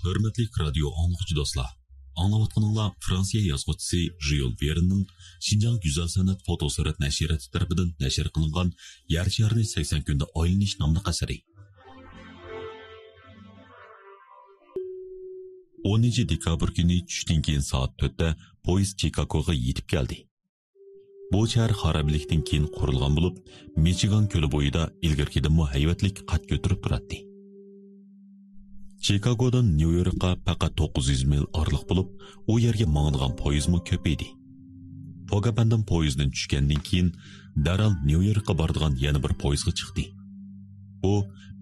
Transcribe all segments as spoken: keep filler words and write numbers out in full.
ھۆرمەتلىك رادىيو ئاڭلىغۇچى دوستلار، ئاڭلاۋاتقىنىڭلار فرانسىيە يازغۇچىسى ژيۇل ۋېرننىڭ شىنجاڭ گۈزەل سەنئەت فوتو سۈرەت نەشرىياتى تەرىپىدىن نەشر قىلىنغان يەر شارىنى سەكسەن كۈندە ئايلىنىش ناملىق ئەسىرى. ئونىنچى دېكابىر كۈنى چۈشتىن كېيىن سائەت تۆتتە پويىز چىكاگوغا يېتىپ كەلدى. بۇ شەھەر خارابىلىكتىن كېيىن قۇرۇلغان بولۇپ، مىچىگان كۆلى بويىدا ئىلگىرىكىدىنمۇ ھەيۋەتلىك قەد كۆتۈرۈپ تۇراتتى. چىكاگودىن نيۇ يوركقا پەقەت توققۇز يۈز مىل ئارىلىق بولۇپ، ئۇ يەرگە ماڭىدىغان پويىزمۇ كۆپ ئىدى. فوگا ئەپەندىم پويىزدىن چۈشكەندىن كېيىن، دەرھال نيۇ يوركقا بارىدىغان يەنە بىر پويىزغا چىقتى. بۇ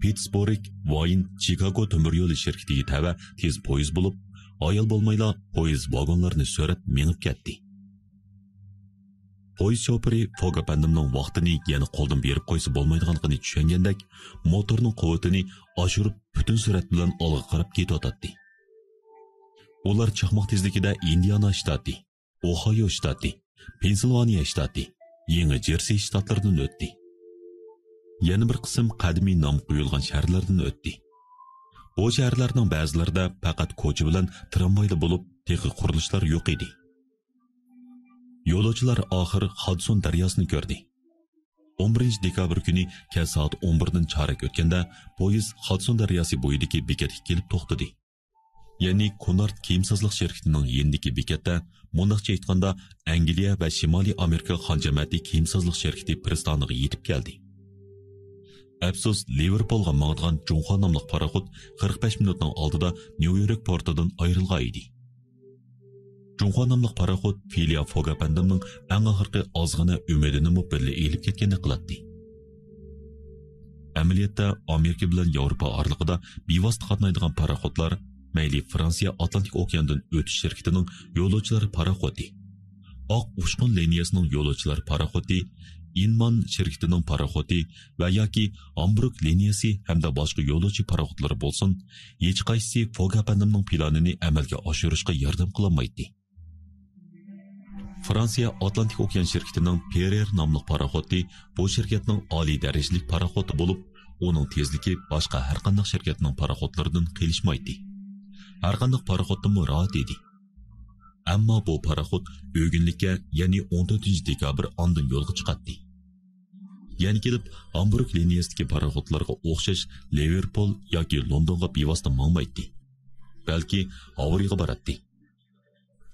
پىتتسبۇرگ، ۋاين، چىكاگو تۆمۈر يولى شىركىتىگە تەۋە تېز پويىز بولۇپ، ھايال بولمايلا پويىز ۋاگونلىرىنى سۆرەپ مېڭىپ كەتتى. پويىز شوپۇرى فوگ ئەپەندىمنىڭ ۋاقتىنى يەنە قولدىن بېرىپ قويسا بولمايدىغانلىقىنى چۈشەنگەندەك، موتورنىڭ قۇۋۋىتىنى ئاشۇرۇپ، پۈتۈن سۈرئەت بىلەن ئالغا قاراپ كېتىۋاتاتتى. ئۇلار چاقماق تېزلىكىدە ئىندىئانا شتاتى، ئوھايو شتاتى، پېنسىلۋانىيە شتاتى، يېڭى جېرسى شتاتلىرىدىن ئۆتتى. يەنە بىر قىسىم قەدىمىي نام قويۇلغان شەھەرلەردىن ئۆتتى. بۇ شەھەرلەرنىڭ بەزىلىرىدە پەقەت كوچا بىلەن ترامۋايلا بولۇپ، تېخى قۇرۇلۇشلار يوق ئىدى. يولۇچىلار ئاخىر خادسون دەرياسىنى كۆردى. ئون بىرىنچى دېكابىر كۈنى كەچ سائەت ئون بىردىن چارەك ئۆتكەندە، پويىز خادسون دەرياسى بويىدىكى بېكەتكە كېلىپ توختىدى. يەنى كونارد كىيىمسازلىق شىركىتىنىڭ يېنىدىكى بېكەتتە، مۇنداقچە ئېيتقاندا، ئەنگلىيە ۋە شىمالىي ئامېرىكا خان جەمەتى كىيىمسازلىق شىركىتى پىرىستانىغا يېتىپ كەلدى. ئەپسۇس، لىۋېرپولغا ماڭىدىغان جۇڭخۇا ناملىق پاراخوت قىرىق بەش مىنۇتنىڭ ئالدىدا نيۇ يورك پورتىدىن ئايرىلغان ئىدى. جۇڭخۇا ناملىق پاراخوت فىليا فوگ ئەپەندىمنىڭ ئەڭ ئاخىرقى ئازغىنە ئۈمىدىنىمۇ بىللە ئېلىپ كەتكەندەك قىلاتتى. ئەمەلىيەتتە، ئامېرىكا بىلەن ياۋروپا ئارىلىقىدا بىۋاسىتە قاتنايدىغان پاراخوتلار مەيلى فرانسىيە ئاتلانتىك ئوكياندىن ئۆتۈش شىركىتىنىڭ يولۇچىلار پاراخوتى، ئاق ئۇچقۇن لىنىيەسىنىڭ يولۇچىلار پاراخوتى، ئىنمان شىركىتىنىڭ پاراخوتى ۋە ياكى ھامبۇرگ لىنىيەسى ھەمدە باشقا يولۇچى پاراخوتلىرى بولسۇن، ھېچقايسىسى فوگ ئەپەندىمنىڭ پىلانىنى ئەمەلگە ئاشۇرۇشقا ياردەم قىلالمايتتى. فرانسىيە ئاتلانتىك ئوكيان شىركىتىنىڭ پېرېر ناملىق پاراخوتى بۇ شىركەتنىڭ ئالىي دەرىجىلىك پاراخوتى بولۇپ، ئۇنىڭ تېزلىكى باشقا ھەرقانداق شىركەتنىڭ پاراخوتلىرىدىن قېلىشمايتتى. ھەرقانداق پاراخوتتىنمۇ راھەت ئىدى. ئەمما بۇ پاراخوت ئۆگۈنلۈككە، يەنى ئون تۆتىنچى دېكابىر ئاندىن يولغا چىقاتتى. يەنە كېلىپ، ھامبۇرگ لىنىيەسىدىكى پاراخوتلارغا ئوخشاش لىۋېرپول ياكى لوندونغا بىۋاسىتە ماڭمايتتى. بەلكى ھاۋرىيغا باراتتى.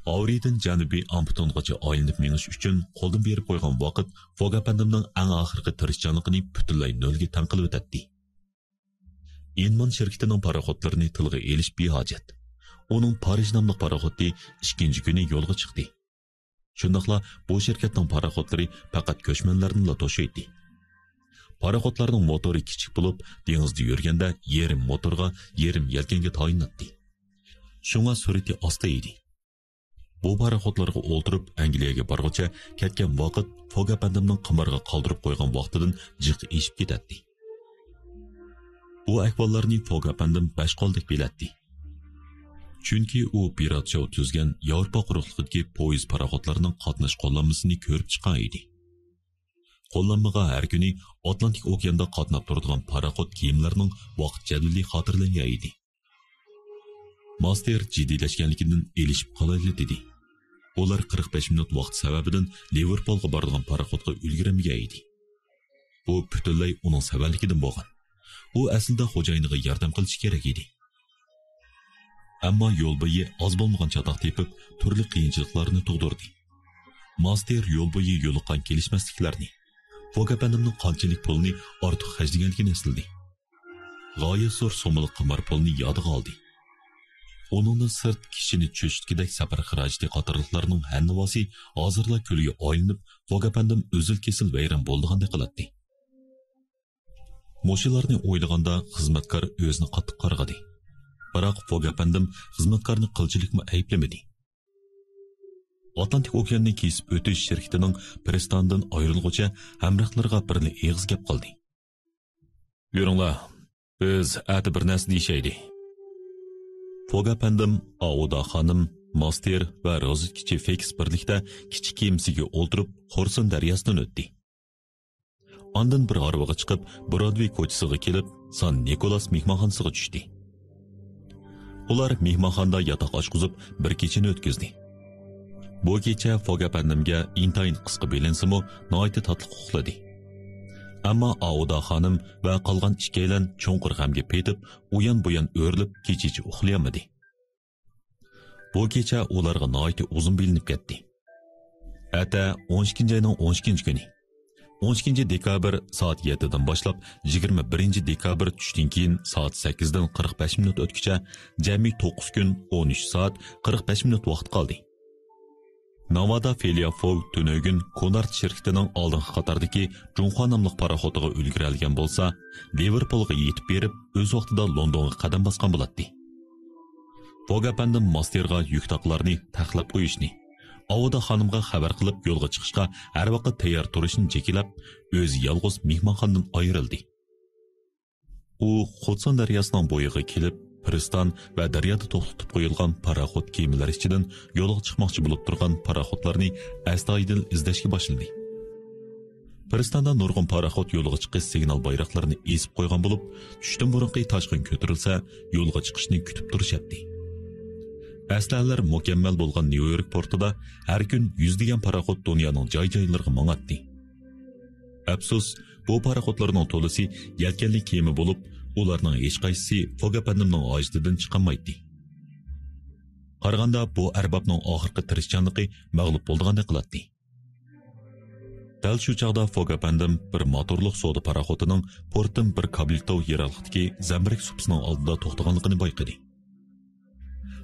ھاۋرىيدىن جەنۇبىي ئامپتونغىچە ئايلىنىپ مېڭىش ئۈچۈن قولدىن بېرىپ قويغان ۋاقىت فوگ ئەپەندىمنىڭ ئەڭ ئاخىرقى تىرىشچانلىقىنى پۈتۈنلەي نۆلگە تەڭ قىلىۋېتەتتى. ئىنمان شىركىتىنىڭ پاراخوتلىرىنى تىلغا ئېلىش بىھاجەت. ئۇنىڭ پارىژ ناملىق پاراخوتى ئىككىنچى كۈنى يولغا چىقتى. شۇنداقلا بۇ شىركەتنىڭ پاراخوتلىرى پەقەت كۆچمەنلەرنىلا توشۇيتتى. پاراخوتلارنىڭ موتورى كىچىك بولۇپ، دېڭىزدا يۈرگەندە يېرىم موتورغا، يېرىم يەلكەنگە تايىناتتى. شۇڭا سۈرئىتى ئاستا ئىدى. بۇ پاراخوتلارغا ئولتۇرۇپ ئەنگلىيەگە بارغۇچە كەتكەن ۋاقىت فوگ ئەپەندىمنىڭ قىمارغا قالدۇرۇپ قويغان ۋاقتىدىن جىق ئېشىپ كېتەتتى. بۇ ئەھۋاللارنى فوگ ئەپەندىم بەش قولدەك بىلەتتى. چۈنكى ئۇ پىرات چاۋ تۈزگەن ياۋروپا قۇرۇقلۇقىدىكى پويىز پاراخوتلارنىڭ قاتناش قوللانمىسىنى كۆرۈپ چىققان ئىدى. قوللانمىغا ھەر كۈنى ئاتلانتىك ئوكياندا قاتناپ تۇرىدىغان پاراخوت كېمىلىرىنىڭ ۋاقىت جەدۋىلى خاتىرىلەنگەن ئىدى. ماستېر جىددىيلەشكەنلىكىدىن ئېلىشىپ قالايلى دېدى. ئۇلار قىرىق بەش مىنۇت ۋاقىت سەۋەبىدىن لىۋېرپولغا بارىدىغان پاراخوتقا ئۈلگۈرەلمىگەن ئىدى. بۇ پۈتۈنلەي ئۇنىڭ سەۋەنلىكىدىن بولغان. ئۇ ئەسلىدە خوجايىنىغا ياردەم قىلىشى كېرەك ئىدى. ئەمما يول بويى ئاز بولمىغان چاتاق تېپىپ، تۈرلۈك قىيىنچىلىقلارنى تۇغدۇردى. ماستېر يول بويى يولۇققان كېلىشمەسلىكلەرنى، فوگ ئەپەندىمنىڭ قانچىلىك پۇلنى ئارتۇق خەجلىگەنلىكىنى ئەسلىدى. غايەت زور سوممىلىق قىمار پۇلنى يادىغا ئالدى. ئۇنىڭدىن سىرت، كىشىنى چۆچۈتكۈدەك سەپەر خىراجىتى قاتارلىقلارنى ھەننىۋاسى ھازىرلا كۈلگە ئايلىنىپ، فوگ ئەپەندىم ئۈزۈل-كېسىل ۋەيران بولىدىغاندەك قىلاتتى. مۇشۇلارنى ئويلىغاندا خىزمەتكار ئۆزىنى قاتتىق قارغىدى. بىراق فوگ ئەپەندىم خىزمەتكارنى قىلچىلىكمۇ ئەيىبلىمىدى. ئاتلانتىك ئوكياننى كېسىپ ئۆتۈش شىركىتىنىڭ پىرىستاندىن ئايرىلغۇچە ھەمراھلىرىغا بىرلا ئېغىز گەپ قىلدى. يۈرۈڭلار، بىز ئەتە بىر نەرسە دېيىشەيلى. فوگ ئەپەندىم، ئاۋۇدا خانىم، ماستېر ۋە رازۋېدكىچى فېكس بىرلىكتە كىچىك كېمىسىگە ئولتۇرۇپ، خورسون دەرياسىدىن ئۆتتى. ئاندىن بىر ھارۋىغا چىقىپ، برودۋېي كوچىسىغا كېلىپ، سان نىكولاس مېھمانخانىسىغا چۈشتى. ئۇلار مېھمانخانىدا ياتاق ئاچقۇزۇپ، بىر كېچىنى ئۆتكۈزدى. بۇ كېچە فوگ ئەپەندىمگە ئىنتايىن قىسقا بىلىنسىمۇ، ناھايىتى تاتلىق ئۇخلىدى. ئەمما ئاۋۇدا خانىم ۋە قالغان ئىككىيلەن چوڭقۇر غەمگە پېتىپ، ئۇيان-بۇيان ئۆرۈلۈپ، كېچىچە ئۇخلىيالمىدى. بۇ كېچە ئۇلارغا ناھايىتى ئۇزۇن بىلىنىپ كەتتى. ئەتە ئون ئىككىنچى ئاينىڭ ئون ئىككىنچى كۈنى. ئون ئىككىنچى دېكابىر سائەت يەتتىدىن باشلاپ، يىگىرمە بىرىنچى دېكابىر چۈشتىن كېيىن سائەت سەككىزدىن قىرىق بەش مىنۇت ئۆتكۈچە جەمئىي توققۇز كۈن، ئون ئۈچ سائەت، قىرىق بەش مىنۇت ۋاقىت قالدى. ناۋادا فېليا فوگ تۈنۈگۈن كونراد شىركىتىنىڭ ئالدىنقى قاتاردىكى جۇڭخۇا ناملىق پاراخوتىغا ئۈلگۈرەلىگەن بولسا، لىۋېرپۇلغا يېتىپ بېرىپ، ئۆز ۋاقتىدا لوندونغا قەدەم باسقان بولاتتى. فوگ ئەپەندىم ماستېرغا يۈك تاقلارنى تەخلەپ قويۇشنى، ئاۋۇدا خانىمغا خەۋەر قىلىپ يولغا چىقىشقا ھەر ۋاقىت تەييار تۇرۇشنى جېكىلاپ، ئۆزى يالغۇز مېھمانخانىدىن ئايرىلدى. ئۇ خۇدسان دەرياسىنىڭ بويىغا كېلىپ، پىرىستان ۋە دەريادا توختىتىپ قويۇلغان پاراخوت كېمىلەر ئىچىدىن يولغا چىقماقچى بولۇپ تۇرغان پاراخوتلارنى ئەستايىدىل ئىزدەشكە باشلىدى. پىرىستاندا نۇرغۇن پاراخوت يولغا چىقىش سىگنال بايراقلىرىنى ئېسىپ قويغان بولۇپ، چۈشتىن بۇرۇنقى تاشقىن كۆتۈرۈلسە، يولغا چىقىشنى كۈتۈپ تۇرۇشاتتى. ئەسلىھەلەر مۇكەممەل بولغان نيۇ يورك پورتىدا ھەر كۈن يۈزلىگەن پاراخوت دۇنيانىڭ جاي-جايلىرىغا ماڭاتتى. ئەپسۇس، بۇ پاراخوتلارنىڭ تولىسى يەلكەنلىك كېمە بولۇپ، ئۇلارنىڭ ھېچقايسىسى فوگ ئەپەندىمنىڭ ھاجىتىدىن چىقالمايتتى. قارىغاندا، بۇ ئەربابنىڭ ئاخىرقى تىرىشچانلىقى مەغلۇپ بولىدىغاندەك قىلاتتى. دەل شۇ چاغدا فوگ ئەپەندىم بىر موتورلۇق سودا پاراخوتىنىڭ پورتتىن بىر كابلىتوۋ يىراقلىقتىكى زەمبىرەك سۇپىسىنىڭ ئالدىدا توختىغانلىقىنى بايقىدى.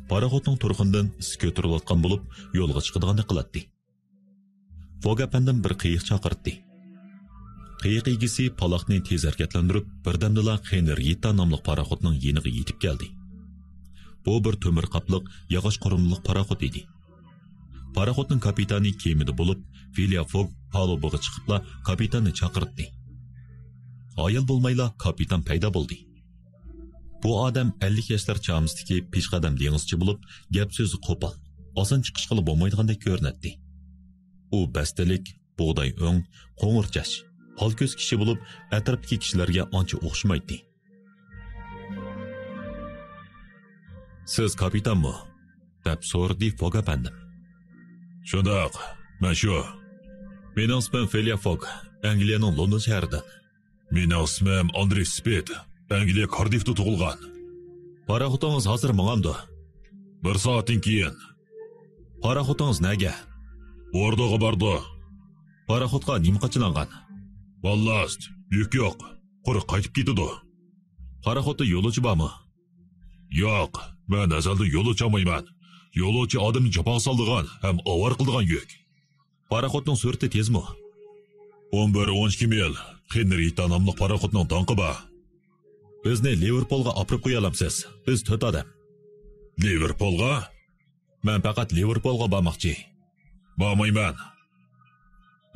پاراخوتنىڭ تۇرقىنىدىن ئىسسى كۆتۈرۈلۈۋاتقان بولۇپ، يولغا چىقىدىغاندەك قىلاتتى. فوگ ئەپەندىم بىر قېيىق چاقىرتتى. قېيىق ئىگىسى پالاقنى تېز ھەرىكەتلەندۈرۈپ، بىردەمدىلا خېنرىيېتتا ناملىق پاراخوتنىڭ يېنىغا يېتىپ كەلدى. بۇ بىر تۆمۈر قاپلىق، ياغاچ قۇرۇلمىلىق پاراخوت ئىدى. پاراخوتنىڭ كاپىتانى كېمىدە بولۇپ، فېليا فوگ پالۇبىغا چىقىپلا كاپىتاننى چاقىرتتى. ھايال بولمايلا كاپىتان پەيدا بولدى. بۇ ئادەم ئەللىك ياشلار چامىسىدىكى پېشقەدەم دېڭىزچى بولۇپ، گەپ سۆزى قوپال، ئاسان چىقىشقىلا بولمايدىغاندەك كۆرۈنەتتى. ئۇ بەستەلىك، بۇغداي ئۆڭ، قوڭۇر چاچ، پالكۆز كىشى بولۇپ، ئەتراپتىكى كىشىلەرگە ئانچە ئوخشىمايتتى. «سىز كاپىتانمۇ؟» دەپ سورىدى فوگ ئەپەندىم. «شۇنداق، مەن شۇ.» «مېنىڭ ئىسمىم فېليا فوگ، ئەنگلىيەنىڭ لوندون شەھىرىدىن.» «مېنىڭ ئىسمىم ئاندرې سپىت، ئەنگلىيە كاردىفتا تۇغۇلغان.» «پاراخوتىڭىز ھازىر ماڭامدۇ؟» «بىر سائەتتىن كېيىن.» «پاراخوتىڭىز نەگە؟» «بوردوغا بارىدۇ.» «پاراخوتقا نېمە قاچىلانغان؟» «باللاست، يۈك يوق، قۇرۇق قايتىپ كېتىدۇ.» «پاراخوتتا يولۇچى بارمۇ؟» «ياق، مەن ئەزەلدىن يولۇچى ئالمايمەن. يولۇچى ئادەمنى جاپاغا سالىدىغان ھەم ئاۋارە قىلىدىغان يۈك.» «پاراخوتنىڭ سۈرئىتى تېزمۇ؟» «ئون بىر، ئون ئىككى مىل. خېنرىيتا ناملىق پاراخوتنىڭ داڭقى بار.» «بىزنى لىۋېرپولغا ئاپىرىپ قويالامسىز؟ بىز تۆت ئادەم.» «لىۋېرپولغا؟» «مەن پەقەت لىۋېرپولغا بارماقچى.» «بارمايمەن.»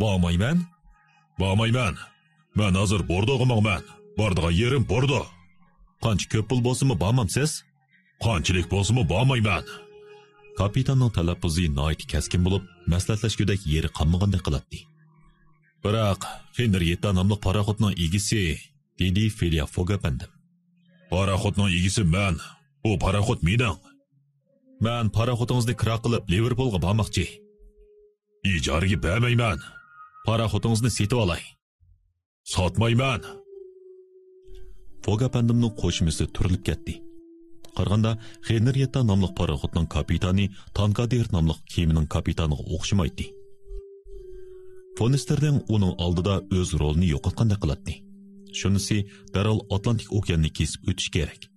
«بارمايمەن؟» «بارمايمەن. مەن ھازىر بوردوغا ماڭىمەن. بارىدىغان يېرىم بوردو.» «قانچە كۆپ پۇل بولسىمۇ بارمامسىز؟» «قانچىلىك بولسىمۇ بارمايمەن.» كاپىتاننىڭ تەلەپپۇزى ناھايىتى كەسكىن بولۇپ، مەسلىھەتلەشكۈدەك يېرى قالمىغاندەك قىلاتتى. «بىراق، خېنرىيتا ناملىق پاراخوتنىڭ ئىگىسى.» دېدى فېليا فوگ ئەپەندىم. «پاراخوتنىڭ ئىگىسى مەن. بۇ پاراخوت مېنىڭ.» «مەن پاراخوتىڭىزنى كىرا قىلىپ، لىۋېرپولغا بارماقچى.» «ئىجارىگە بەرمەيمەن.» «پاراخوتىڭىزنى سېتىۋالاي.» «ساتمايمەن.» فوگ ئەپەندىمنىڭ قوشىمىسى تۈرۈلۈپ كەتتى. قارىغاندا، خېنرىيېتا ناملىق پاراخوتنىڭ كاپىتانى تانكادېر ناملىق كېمىنىڭ كاپىتانىغا ئوخشىمايتتى. فونستېرلىڭ ئۇنىڭ ئالدىدا ئۆز رولىنى يوقاتقاندەك قىلاتتى. شۇنىسى، دەرھال ئاتلانتىك ئوكياننى كېسىپ ئۆتۈش كېرەك.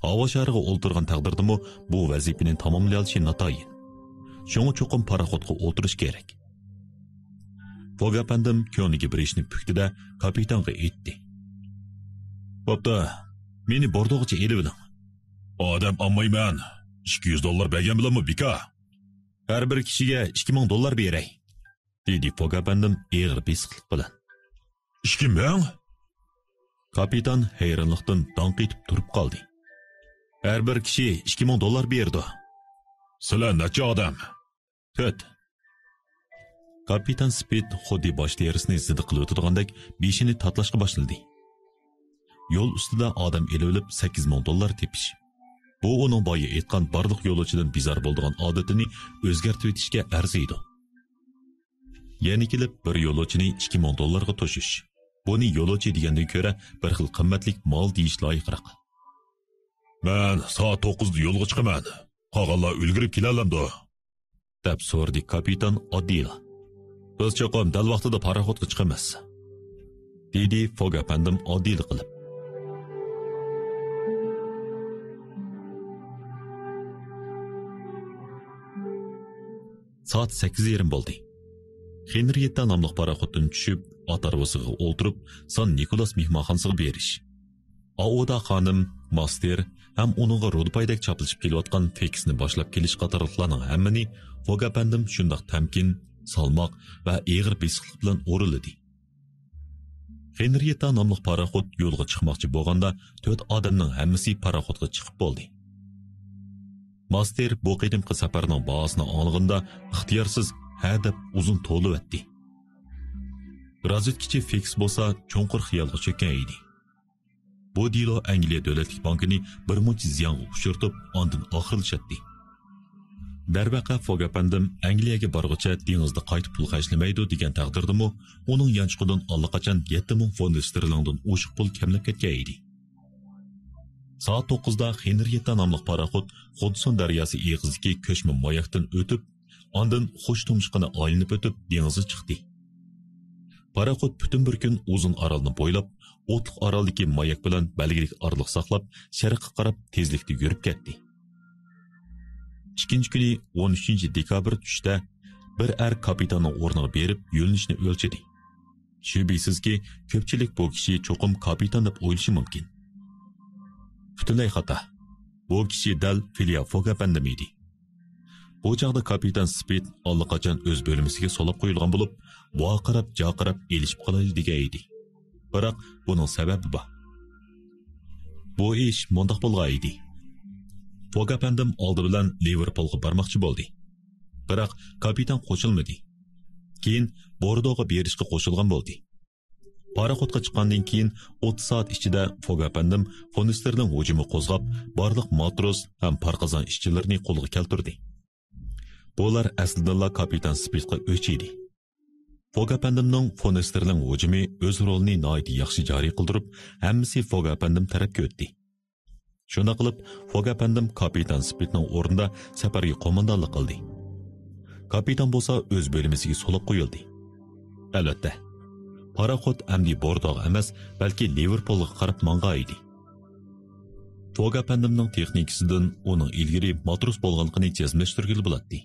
ھاۋا شارىغا ئولتۇرغان تەقدىردىمۇ بۇ ۋەزىپىنى تاماملىيالىشى ناتايىن. شۇڭا چوقۇم پاراخوتقا ئولتۇرۇش كېرەك. فوگ ئەپەندىم كۆڭلىگە بىر ئىشنى پۈكتى-دە، كاپىتانغا ئېيتتى. «بوپتۇ، مېنى بوردوغىچە ئېلىۋېلىڭ.» «ئادەم ئالمايمەن. ئىككى يۈز دوللار بەرگەن بىلەنمۇ بىكار.» «ھەر بىر كىشىگە ئىككى مىڭ دوللار بېرەي.» دېدى فوگ ئەپەندىم ئېغىر بېسىقلىق بىلەن. «ئىككى مىڭ؟» كاپىتان ھەيرانلىقتىن داڭ قېتىپ تۇرۇپ قالدى. «ھەر بىر كىشى ئىككى مىڭ دوللار بېرىدۇ.» «سىلەر نەچچە ئادەم؟» «تۆت.» كاپىتان سپىت خۇددى باش تېرىسىنى زىددە قىلىۋېتىدىغاندەك بېشىنى تاتىلاشقا باشلىدى. يول ئۈستىدە ئادەم ئېلىۋېلىپ سەككىز مىڭ دوللار تېپىش. بۇ ئۇنىڭ بايا ئېيتقان بارلىق يولۇچىدىن بىزار بولىدىغان ئادىتىنى ئۆزگەرتىۋېتىشكە ئەرزىيدۇ. يەنە كېلىپ بىر يولۇچىنى ئىككى مىڭ دوللارغا توشۇش. بۇنى يولۇچى دېگەندىن كۆرە بىر خىل قىممەتلىك مال دېيىش لايىقراق. مەن سائەت توققۇزدا يولغا چىقىمەن. قالغانلار ئۈلگۈرۈپ كېلەلەمدۇ؟ دەپ سورىدى كاپىتان ئاددىيلا. بىز چوقۇم دەل ۋاقتىدا پاراخوتقا چىقىمىز، دېدى فوگ ئەپەندىم ئاددىيلا قىلىپ. سائەت سەككىز يېرىم بولدى. خېنرىيېتتا ناملىق پاراخوتتىن چۈشۈپ، ئات ھارۋىسىغا ئولتۇرۇپ، سان نىكولاس مېھمانخانىسىغا بېرىش. ئاۋۇدا خانىم، ماستېر ھەم ئۇنىڭغا رۇدىپايدەك چاپلىشىپ كېلىۋاتقان فېكسنى باشلاپ كېلىش قاتارلىقلارنىڭ ھەممىنى فوگ ئەپەندىم شۇنداق تەمكىن، سالماق ۋە ئېغىر بېسىقلىق بىلەن ئورۇنلىدى. خېنرىيېتتا ناملىق پاراخوت يولغا چىقماقچى بولغاندا، تۆت ئادەمنىڭ ھەممىسى پاراخوتقا چىقىپ بولدى. ماستېر بۇ قېتىمقى سەپەرنىڭ باھاسىنى ئاڭلىغىنىدا، ئىختىيارسىز ھە دەپ ئۇزۇن توۋلىۋەتتى. رازۋېدكىچى فېكس بولسا چوڭقۇر خىيالغا چۆككەن ئىدى. بۇ دېلو ئەنگلىيە دۆلەتلىك بانكىنى بىر مۇنچە زىيانغا ئۇچرىتىپ، ئاندىن ئاخىرلىشاتتى. دەرۋەقە، فوگ ئەپەندىم ئەنگلىيەگە بارغۇچە دېڭىزدا قايتا پۇل خەجلىمەيدۇ دېگەن تەقدىردىمۇ، ئۇنىڭ يانچۇقىدىن ئاللىقاچان يەتتە مىڭ فونت ئىستېرلىڭدىن ئوشۇق پۇل كەملەپ كەتكەن ئىدى. سائەت توققۇزدا خېنرىيېتتا ناملىق پاراخوت خۇدسون دەرياسى ئېغىزىدىكى كۆچمە ماياكتىن ئۆتۈپ، ئاندىن خۇش تۇمشۇقىنى ئايلىنىپ ئۆتۈپ دېڭىزغا چىقتى. پاراخوت پۈتۈن بىر كۈن ئۇزۇن ئارالنى بويلاپ، ئوتلۇق ئارالدىكى ماياك بىلەن بەلگىلىك ئارىلىق ساقلاپ، شەرققە قاراپ تېزلىكتە يۈرۈپ كەتتى. ئىككىنچى كۈنى، ئون ئۈچىنچى دېكابىر چۈشتە بىر ئەر كاپىتاننىڭ ئورنىغا بېرىپ يۆنىلىشنى ئۆلچىدى. شۈبھىسىزكى، كۆپچىلىك بۇ كىشى چوقۇم كاپىتان دەپ ئويلىشى مۇمكىن. پۈتۈنلەي خاتا. بۇ كىشى دەل فىليا فوگ ئەپەندىم ئىدى. بۇ چاغدا كاپىتان سپىت ئاللىقاچان ئۆز بۆلمىسىگە سولاپ قويۇلغان بولۇپ، ۋارقىراپ-جارقىراپ ئېلىشىپ قالايلى دېگەن ئىدى. بىراق بۇنىڭ سەۋەبى بار. بۇ ئىش مۇنداق بولغان ئىدى. فوگ ئەپەندىم ئالدى بىلەن لىۋېرپۇلغا بارماقچى بولدى. بىراق كاپىتان قوشۇلمىدى. كېيىن بوردوغا بېرىشقا قوشۇلغان بولدى. پاراخوتقا چىققاندىن كېيىن ئوتتۇز سائەت ئىچىدە فوگ ئەپەندىم فونستېرلىڭ ھۇجۇمى قوزغاپ، بارلىق ماتروس ھەم پارقىزان ئىشچىلىرىنى قولغا كەلتۈردى. بۇلار ئەسلىدىنلا كاپىتان سپىتقا ئۆچ ئىدى. فوگ ئەپەندىمنىڭ فونستېرلىڭ ھۇجۇمى ئۆز رولىنى ناھايىتى ياخشى جارى قىلدۇرۇپ، ھەممىسى فوگ ئەپەندىم تەرەپكە ئۆتتى. شۇنداق قىلىپ، فوگ ئەپەندىم كاپىتان سپىتنىڭ ئورنىدا سەپەرگە قوماندانلىق قىلدى. كاپىتان بولسا ئۆز بۆلمىسىگە سولاپ قويۇلدى. ئەلۋەتتە، پاراخوت ئەمدى بوردوغا ئەمەس، بەلكى لىۋېرپۇلغا قاراپ ماڭغان ئىدى. فوگ ئەپەندىمنىڭ تېخنىكىسىدىن ئۇنىڭ ئىلگىرى ماتروس بولغانلىقىنى جەزملەشتۈرگىلى بولاتتى.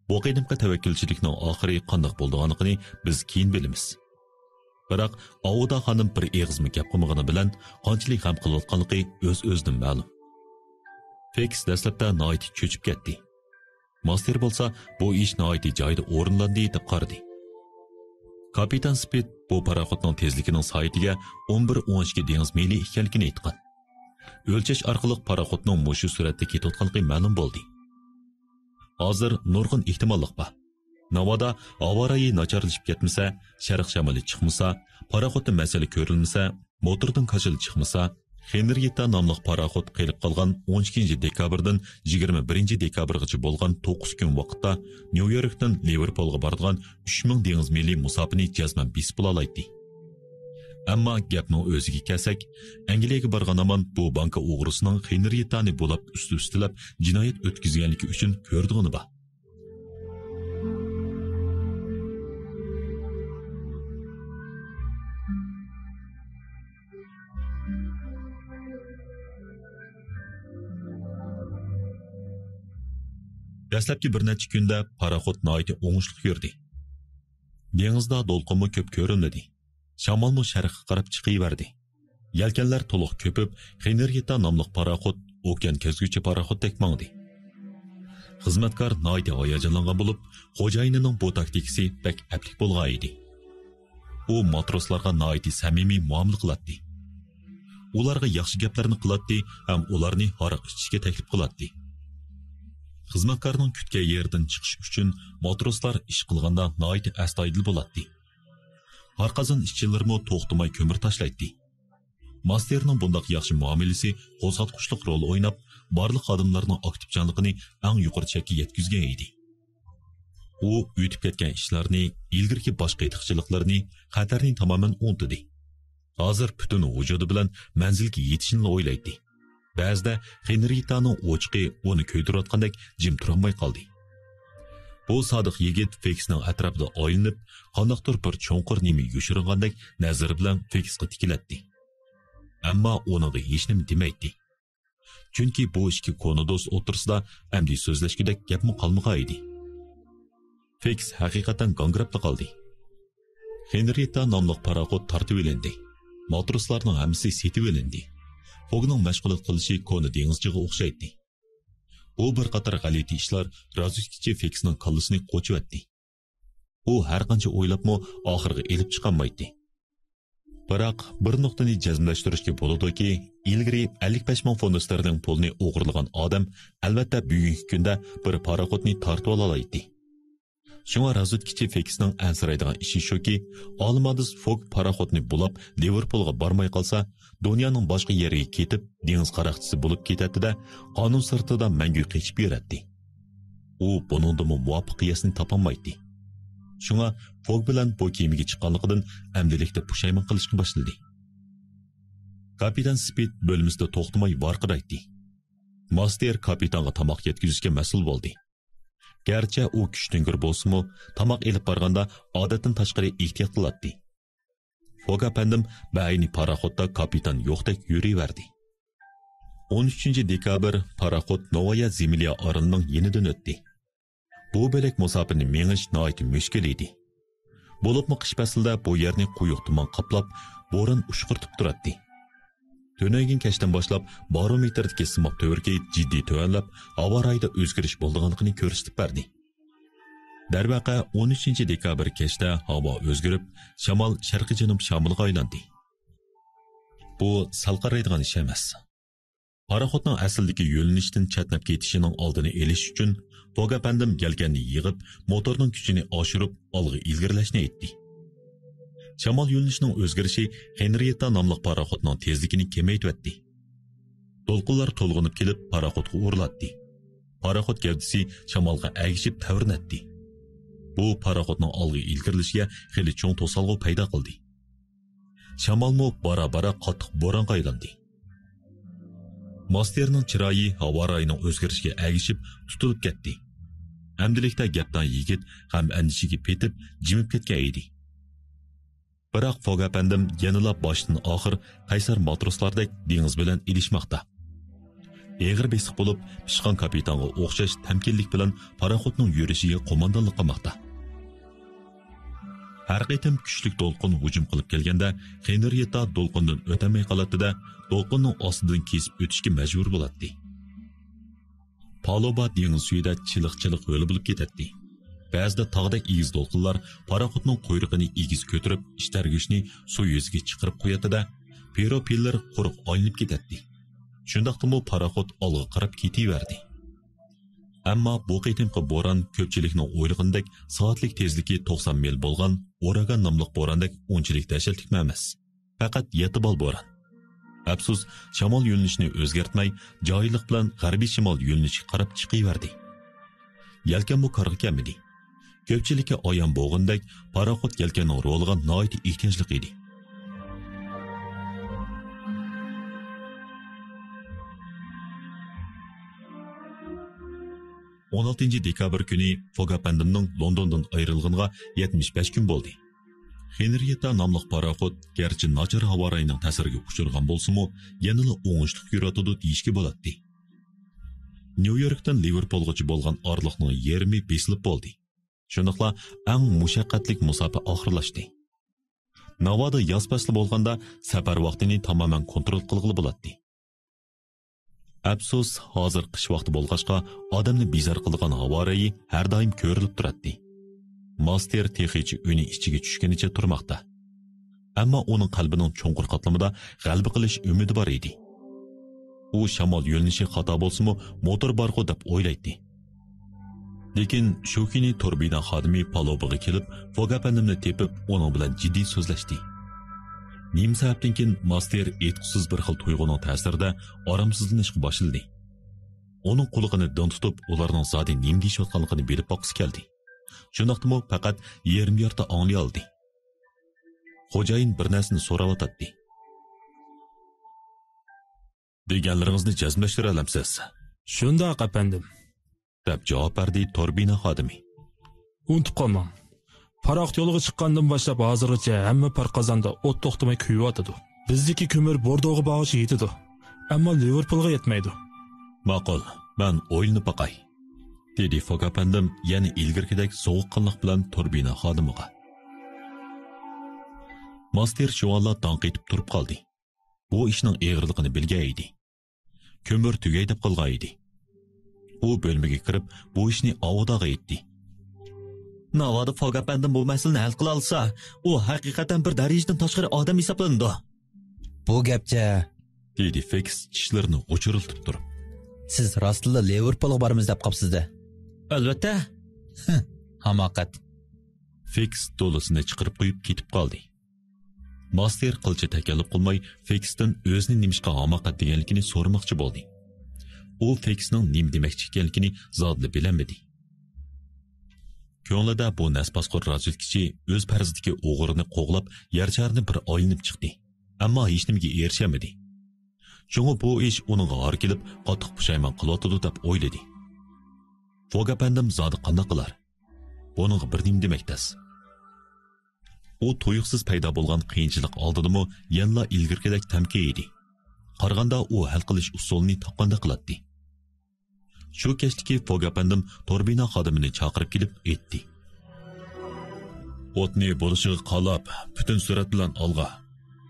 بۇ قېتىمقى تەۋەككۈلچىلىكنىڭ ئاخىرى قانداق بولىدىغانلىقىنى بىز كېيىن بىلىمىز. بىراق ئاۋۇدا خانىم بىر ئېغىزمۇ گەپ قىلمىغىنى بىلەن قانچىلىك غەم قىلىۋاتقانلىقى ئۆز-ئۆزىدىن مەلۇم. فېكس دەسلەپتە ناھايىتى چۆچۈپ كەتتى. ماستېر بولسا بۇ ئىش ناھايىتى جايىدا ئورۇنلاندى دەپ قارىدى. كاپىتان سپىت بۇ پاراخوتنىڭ تېزلىكىنىڭ سائىتىگە ئون بىر ئون ئىككى دېڭىز مىلى ئىكەنلىكىنى ئېيتقان. ئۆلچەش ئارقىلىق پاراخوتنىڭ مۇشۇ سۈرئەتتە كېتىۋاتقانلىقى مەلۇم بولدى. ھازىر نۇرغۇن ئېھتىماللىق بار. ناۋادا ھاۋا رايى ناچارلىشىپ كەتمىسە، شەرق شامىلى چىقمىسا، پاراخوتتا مەسىلە كۆرۈلمىسە، موتوردىن كاچىلى چىقمىسا، خېنرىيېتتا ناملىق پاراخوت قېلىپ قالغان ئون ئىككىنچى دېكابىردىن يىگىرمە بىرىنچى دېكابىرغىچە بولغان توققۇز كۈن ۋاقىتتا نيۇ يوركتىن لىۋېرپولغا بارىدىغان ئۈچ مىڭ دېڭىز مىلى مۇساپىنى جەزمەن بېسىپ بولالايتتى. ئەمما گەپنىڭ ئۆزىگە كەلسەك، ئەنگلىيەگە بارغان ھامان بۇ بانكا ئوغرىسىنىڭ خېنرىيېتتانى بۇلاپ ئۈستى-ئۈستىلەپ جىنايەت ئۆتكۈزگەنلىكى ئۈچۈن كۆرىدىغىنى بار. دەسلەپكى بىر نەچچە كۈندە پاراخوت ناھايىتى ئوڭۇشلۇق يۈردى. دېڭىزدا دولقۇنمۇ كۆپ كۆرۈنمىدى. شامالمۇ شەرققە قاراپ چىقىۋەردى. يەلكەنلەر تولۇق كۆپۈپ، خېنرىيېتا ناملىق پاراخوت ئوكيان كەزگۈچى پاراخوتتەك ماڭدى. خىزمەتكار ناھايىتى ھاياجانلانغان بولۇپ، خوجايىنىنىڭ بۇ تاكتىكىسى بەك ئەپلىك بولغان ئىدى. ئۇ ماتروسلارغا ناھايىتى سەمىمىي مۇئامىلە قىلاتتى. ئۇلارغا ياخشى گەپلەرنى قىلاتتى ھەم ئۇلارنى ھاراق ئىچىشكە تەكلىپ قىلاتتى. خىزمەتكارنىڭ كۈتكەن يېرىدىن چىقىش ئۈچۈن ماتروسلار ئىش قىلغاندا ناھايىتى ئەستايىدىل بولاتتى. پارقازان ئىشچىلىرىمۇ توختىماي كۆمۈر تاشلايتتى. ماستېرنىڭ بۇنداق ياخشى مۇئامىلىسى قوزغاتقۇچلۇق رول ئويناپ، بارلىق خادىملارنىڭ ئاكتىپچانلىقىنى ئەڭ يۇقىرى چەككە يەتكۈزگەن ئىدى. ئۇ ئۆتۈپ كەتكەن ئىشلارنى، ئىلگىرىكى باش قېتىقچىلىقلىرىنى، خەتەرنى تامامەن ئۇنتۇدى. ھازىر پۈتۈن ۋۇجۇدى بىلەن مەنزىلگە يېتىشنىلا ئويلايتتى. بەزىدە خېنرىيېتتانىڭ ئوچىقى ئۇنى كۆيدۈرۈۋاتقاندەك جىم تۇرالماي قالدى. بۇ سادىق يىگىت فېكسنىڭ ئەتراپىدا ئايلىنىپ، قانداقتۇر بىر چوڭقۇر نېمە يوشۇرۇنغاندەك نەزىرى بىلەن فېكسقا تىكىلەتتى. ئەمما ئۇنىڭغا ھېچنېمە دېمەيتتى. چۈنكى بۇ ئىككى كونا دوست ئوتتۇرىسىدا ئەمدى سۆزلەشكۈدەك گەپمۇ قالمىغان ئىدى. فېكس ھەقىقەتەن گاڭگىراپلا قالدى. خېنرىيېتتا ناملىق پاراخوت تارتىۋېلىندى. ماتروسلارنىڭ ھەممىسى سېتىۋېلىندى. فوگنىڭ مەشغۇلات قىلىشى كونا دېڭىزچىغا ئوخشايتتى. ئۇ بىر قاتار غەلىتە ئىشلار رازۋېدكىچى فېكسنىڭ كاللىسىنى قوچۇۋەتتى. ئۇ ھەرقانچە ئويلاپمۇ ئاخىرغا ئېلىپ چىقالمايتتى. بىراق، بىر نۇقتىنى جەزملەشتۈرۈشكە بولىدۇكى، ئىلگىرى ئەللىك بەش مىڭ فونت ستېرلىڭ پۇلىنى ئوغرىلىغان ئادەم، ئەلۋەتتە، بۈگۈنكى كۈندە بىر پاراخوتنى تارتىۋالالايتتى. شۇڭا رازۋېدكىچى فېكسنىڭ ئەنسىرەيدىغان ئىشى شۇكى، ئالىمادىس فوگ پاراخوتنى بۇلاپ، لىۋېرپۇلغا بارماي قالسا، دۇنيانىڭ باشقا يېرىگە كېتىپ، دېڭىز قاراقچىسى بولۇپ كېتەتتى-دە، قانۇن سىرتىدا مەڭگۈ قېچىپ يۈرەتتى. ئۇ بۇنىڭدىمۇ مۇۋاپىق قىياسنى تاپالمايتتى. شۇڭا فوگ بىلەن بۇ كېمىگە چىققانلىقىدىن ئەمدىلىكتە پۇشايمان قىلىشقا باشلىدى. كاپىتان سپىت بۆلمىسىدە توختىماي ۋارقىرايتتى. ماستېر كاپىتانغا تاماق يەتكۈزۈشكە مەسئۇل بولدى. گەرچە ئۇ كۈچتۈڭگۈر بولسىمۇ، تاماق ئېلىپ بارغاندا ئادەتتىن تاشقىرى ئېھتىيات قىلاتتى. فوگ ئەپەندىم بەئەينى پاراخوتتا كاپىتان يوقتەك يۈرۈۋەردى. ئون ئۈچىنچى دېكابىر پاراخوت نوۋايا زېمليا ئارىلىنىڭ يېنىدىن ئۆتتى. بۇ بۆلەك مۇساپىنى مېڭىش ناھايىتى مۈشكۈل ئىدى. بولۇپمۇ قىش پەسلىدە بۇ يەرنى قويۇق تۇمان قاپلاپ، بوران ئۇشقۇرتۇپ تۇراتتى. تۈنۈگۈن كەچتىن باشلاپ بارومېتىردىكى سىماب تۈۋرۈكى جىددىي تۆۋەنلەپ، ھاۋا رايىدا ئۆزگىرىش بولىدىغانلىقىنى كۆرسىتىپ بەردى. دەرۋەقە، ئون ئۈچىنچى دېكابىر كەچتە ھاۋا ئۆزگىرىپ، شامال شەرقىي جەنۇب شامىلىغا ئايلاندى. بۇ سەل قارايدىغان ئىش ئەمەس. پاراخوتنىڭ ئەسلىدىكى يۆنىلىشتىن چەتنەپ كېتىشىنىڭ ئالدىنى ئېلىش ئۈچۈن، فوگ ئەپەندىم يەلكەننى يىغىپ، موتورنىڭ كۈچىنى ئاشۇرۇپ، ئالغا ئىلگىرىلەشنى ئېيتتى. شامال يۆنىلىشىنىڭ ئۆزگىرىشى خېنرىيېتتا ناملىق پاراخوتنىڭ تېزلىكىنى كېمەيتىۋەتتى. دولقۇنلار تولغىنىپ كېلىپ، پاراخوتقا ئۇرۇلاتتى. پاراخوت گەۋدىسى شامالغا ئەگىشىپ تەۋرىنەتتى. بۇ پاراخوتنىڭ ئالغا ئىلگىرىلىشىگە خېلى چوڭ توسالغۇ پەيدا قىلدى. شامالمۇ بارا-بارا قاتتىق بورانغا ئايلاندى. ماستېرنىڭ چىرايى ھاۋا رايىنىڭ ئۆزگىرىشىگە ئەگىشىپ تۇتۇلۇپ كەتتى. ئەمدىلىكتە گەپدان يىگىت غەم-ئەندىشىگە پېتىپ، جىمىپ كەتكەن ئىدى. بىراق فوگ ئەپەندىم يەنىلا باشتىن ئاخىر قەيسەر ماتروسلاردەك دېڭىز بىلەن ئېلىشماقتا. ئېغىر بېسىق بولۇپ، پىشقان كاپىتانغا ئوخشاش تەمكىنلىك بىلەن پاراخوتنىڭ يۈرۈشىگە قوماندانلىق قىلماقتا. ھەر قېتىم كۈچلۈك دولقۇن ھۇجۇم قىلىپ كەلگەندە، خېنرىيېتا دولقۇندىن ئۆتەلمەي قالاتتى-دە، دولقۇننىڭ ئاستىدىن كېسىپ ئۆتۈشكە مەجبۇر بولاتتى. پالۇبا دېڭىز سۈيىدە چىلىق-چىلىق ھۆل بولۇپ كېتەتتى. بەزىدە تاغدەك ئېگىز دولقۇنلار پاراخوتنىڭ قۇيرۇقىنى ئېگىز كۆتۈرۈپ، ئىچ تەرگۈچنى سۇ يۈزىگە چىقىرىپ قوياتتى-دە، پىروپېللېر قۇرۇق ئايلىنىپ كېتەتتى. شۇنداقتىمۇ پاراخوت ئالغا قاراپ كېتىۋەردى. ئەمما بۇ قېتىمقى بوران كۆپچىلىكنىڭ ئويلىغىنىدەك سائەتلىك تېزلىكى توقسان مىل بولغان ئۇراگان ناملىق بوراندەك ئۇنچىلىك دەھشەتلىكمۇ ئەمەس. پەقەت يەتتە بال بوران. ئەپسۇس، شامال يۆنىلىشىنى ئۆزگەرتمەي، جاھىللىق بىلەن غەربىي شىمال يۆنىلىشىگە قاراپ چىقىۋەردى. يەلكەنمۇ كارغا كەلمىدى. كۆپچىلىككە ئايان بولغىنىدەك، پاراخوت يەلكەننىڭ رولىغا ناھايىتى ئېھتىياجلىق ئىدى. ئون ئالتىنچى دېكابىر كۈنى فوگ ئەپەندىمنىڭ لوندوندىن ئايرىلغىنىغا يەتمىش بەش كۈن بولدى. خېنرىيېتا ناملىق پاراخوت گەرچە ناچار ھاۋا رايىنىڭ تەسىرىگە ئۇچرىغان بولسىمۇ، يەنىلا ئوڭۇشلۇق يۈرۈۋاتىدۇ دېيىشكە بولاتتى. نيۇ يوركتىن لىۋېرپولغىچە بولغان ئارىلىقنىڭ يېرىمى بېسىلىپ بولدى. شۇنداقلا ئەڭ مۇشەققەتلىك مۇساپە ئاخىرلاشتى. ناۋادا ياز پەسلى بولغاندا سەپەر ۋاقتىنى تامامەن كونترول قىلغىلى بولاتتى. ئەپسۇس، ھازىر قىش ۋاقتى بولغاچقا، ئادەمنى بىزار قىلىدىغان ھاۋا رايى ھەر دائىم كۆرۈلۈپ تۇراتتى. ماستېر تېخىچە ئۈنى ئىچىگە چۈشكىنىچە تۇرماقتا. ئەمما ئۇنىڭ قەلبىنىڭ چوڭقۇر قاتلىمىدا غەلىبە قىلىش ئۈمىدى بار ئىدى. ئۇ شامال يۆنىلىشى خاتا بولسىمۇ، موتور بارغۇ دەپ ئويلايتتى. لېكىن شۇ كۈنى تور بىنا خادىمى پالۇبىغا كېلىپ، فوگ ئەپەندىمنى تېپىپ، ئۇنىڭ بىلەن جىددىي سۆزلەشتى. نېمە سەۋەبتىن كېيىن ماستېر ئېيتقۇسىز بىر خىل تۇيغۇنىڭ تەسىرىدە ئارامسىزلىنىشقا باشلىدى. ئۇنىڭ قۇلىقىنى دىڭ تۇتۇپ، ئۇلارنىڭ زادى نېمە دېيىشىۋاتقانلىقىنى بىلىپ باققۇسى كەلدى. شۇنداقتىمۇ پەقەت يېرىم يارتى ئاڭلىيالىدى. خوجايىن بىر نەرسىنى سوراۋاتاتتى. «دېگەنلىرىڭىزنى جەزملەشتۈرەلەمسىز؟» «شۇنداق، ئەپەندىم.» دەپ جاۋاب بەردى توربىنا خادىمى. ئۇنتۇپ قالماڭ. پاراخوت يولغا چىققاندىن باشلاپ ھازىرغىچە ھەممە پار قازاندا ئوت توختىماي كۆيۈۋاتىدۇ. بىزدىكى كۆمۈر بوردوغا بارغۇچە يېتىدۇ. ئەمما لىۋېرپۇلغا يەتمەيدۇ. «ماقۇل، مەن ئويلىنىپ باقاي.» دېدى فوك ئەپەندىم يەنە ئىلگىرىكىدەك سوغۇققانلىق بىلەن توربىنا خادىمىغا. ماستېر شۇ ھالدا داڭ قېتىپ تۇرۇپ قالدى. بۇ ئىشنىڭ ئېغىرلىقىنى بىلگەن ئىدى. كۆمۈر تۈگەي دەپ قالغان ئىدى. ئۇ بۆلمىگە كىرىپ، بۇ ئىشنى ئاۋۇداغا ئېيتتى. «ناۋادا فوگ ئەپەندىم بۇ مەسىلىنى ھەل قىلالىسا، ئۇ ھەقىقەتەن بىر دەرىجىدىن تاشقىرى ئادەم ھېسابلىنىدۇ.» «بۇ گەپچە؟» دېدى فېكس چىشلىرىنى غۇچۇرلىتىپ تۇرۇپ. «سىز راستلا لىۋېرپۇلغا بارىمىز دەپ قاپسىز-دە.» «ئەلۋەتتە.» «ھە، ھاماقەت.» فېكس دولىسىنى چىقىرىپ قويۇپ كېتىپ قالدى. ماستېر قىلچە تەكەللۇپ قىلماي، فېكستىن ئۆزىنى نېمىشقا ھاماقەت دېگەنلىكىنى سورىماقچى بولدى. ئۇ فېكسنىڭ نېمە دېمەكچى ئىكەنلىكىنى زادىلا بىلەلمىدى. كۆڭلىدە بۇ نەس پاسقۇر رازۋېدكىچى ئۆز پەرىزىدىكى ئوغرىنى قوغلاپ، يەر شارىنى بىر ئايلىنىپ چىقتى. ئەمما ھېچنېمىگە ئېرىشەلمىدى. شۇڭا بۇ ئىش ئۇنىڭغا ھار كېلىپ، قاتتىق پۇشايمان قىلىۋاتىدۇ دەپ ئويلىدى. فوگ ئەپەندىم زادى قانداق قىلار؟ بۇنىڭغا بىر نېمە دېمەك تەس. ئۇ تۇيۇقسىز پەيدا بولغان قىيىنچىلىق ئالدىدىمۇ يەنىلا ئىلگىرىكىدەك تەمكىن ئىدى. قارىغاندا ئۇ ھەل قىلىش ئۇسۇلىنى تاپقاندەك قىلاتتى. شۇ كەچتىكى فوگ ئەپەندىم توربىنا خادىمىنى چاقىرىپ كېلىپ ئېيتتى. «ئوتنى بولۇشىغا قالاپ، پۈتۈن سۈرئەت بىلەن ئالغا.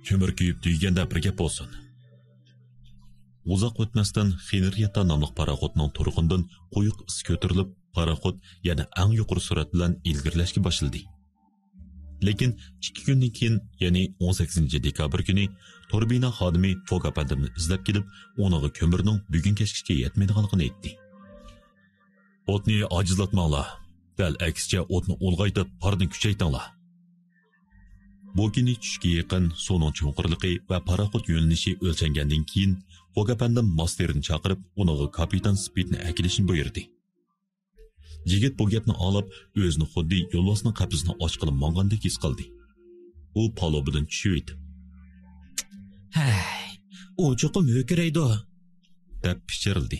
كۆمۈر كۆيۈپ تۈگىگەندە بىر گەپ بولسۇن.» ئۇزاق ئۆتمەستىن خېنرىيەتتا ناملىق پاراخوتنىڭ تۇرقىنىدىن قويۇق ئىس كۆتۈرۈلۈپ، پاراخوت يەنە ئەڭ يۇقىرى سۈرئەت بىلەن ئىلگىرىلەشكە باشلىدى. لېكىن ئىككى كۈندىن كېيىن، يەنى ئون سەككىزىنچى دېكابىر كۈنى توربىنا خادىمى فوگ ئەپەندىمنى ئىزدەپ كېلىپ، ئۇنىڭغا كۆمۈرنىڭ بۈگۈن كەچكىچە يەتمەيدىغانلىقىنى ئېيتتى. «ئوتنى ئاجىزلاتماڭلار. دەل ئەكسىچە ئوتنى ئۇلغايتىپ، پارنى كۈچەيتىڭلار.» بۇ كۈنى چۈشكە يېقىن سۇنىڭ چوڭقۇرلۇقى ۋە پاراخوت يۆنىلىشى ئۆلچەنگەندىن كېيىن، فوگ ئەپەندىم ماستېرنى چاقىرىپ، ئۇنىڭغا كاپىتان سپىتنى ئەكېلىشنى بۇيرۇدى. يىگىت بۇ گەپنى ئاڭلاپ، ئۆزىنى خۇددى يولۋاسنىڭ قەپىسىنى ئاچقىلى ماڭغاندەك ھېس قىلدى. ئۇ پالۇبىدىن چۈشۈۋېتىپ، «ھەي، ئۇ چوقۇم ھۆركىرەيدۇ» دەپ پىچىرلىدى.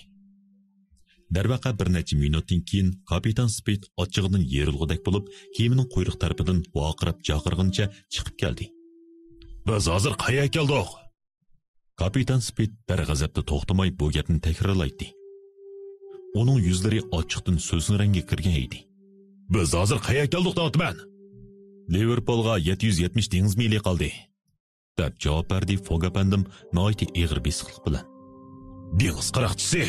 دەرۋەقە، بىر نەچچە مىنۇتتىن كېيىن كاپىتان سپىت ئاچچىقىدىن يېرىلغۇدەك بولۇپ، كېمىنىڭ قۇيرۇق تەرىپىدىن ۋارقىراپ جاقىرغىنىچە چىقىپ كەلدى. «بىز ھازىر قەيەرگە كەلدۇق؟» كاپىتان سپىت بىر غەزەپتە توختىماي بۇ گەپنى تەكرارلايتتى. ئۇنىڭ يۈزلىرى ئاچچىقتىن سۆسۈن رەڭگە كىرگەن ئىدى. «بىز ھازىر قەيەرگە كەلدۇق دەۋاتىمەن؟» «لىۋېرپولغا يەتتە يۈز يەتمىش دېڭىز مىلى قالدى.» دەپ جاۋاب بەردى فوگ ئەپەندىم ناھايىتى ئېغىر بېسىقلىق بىلەن. «دېڭىز قاراقچىسى!»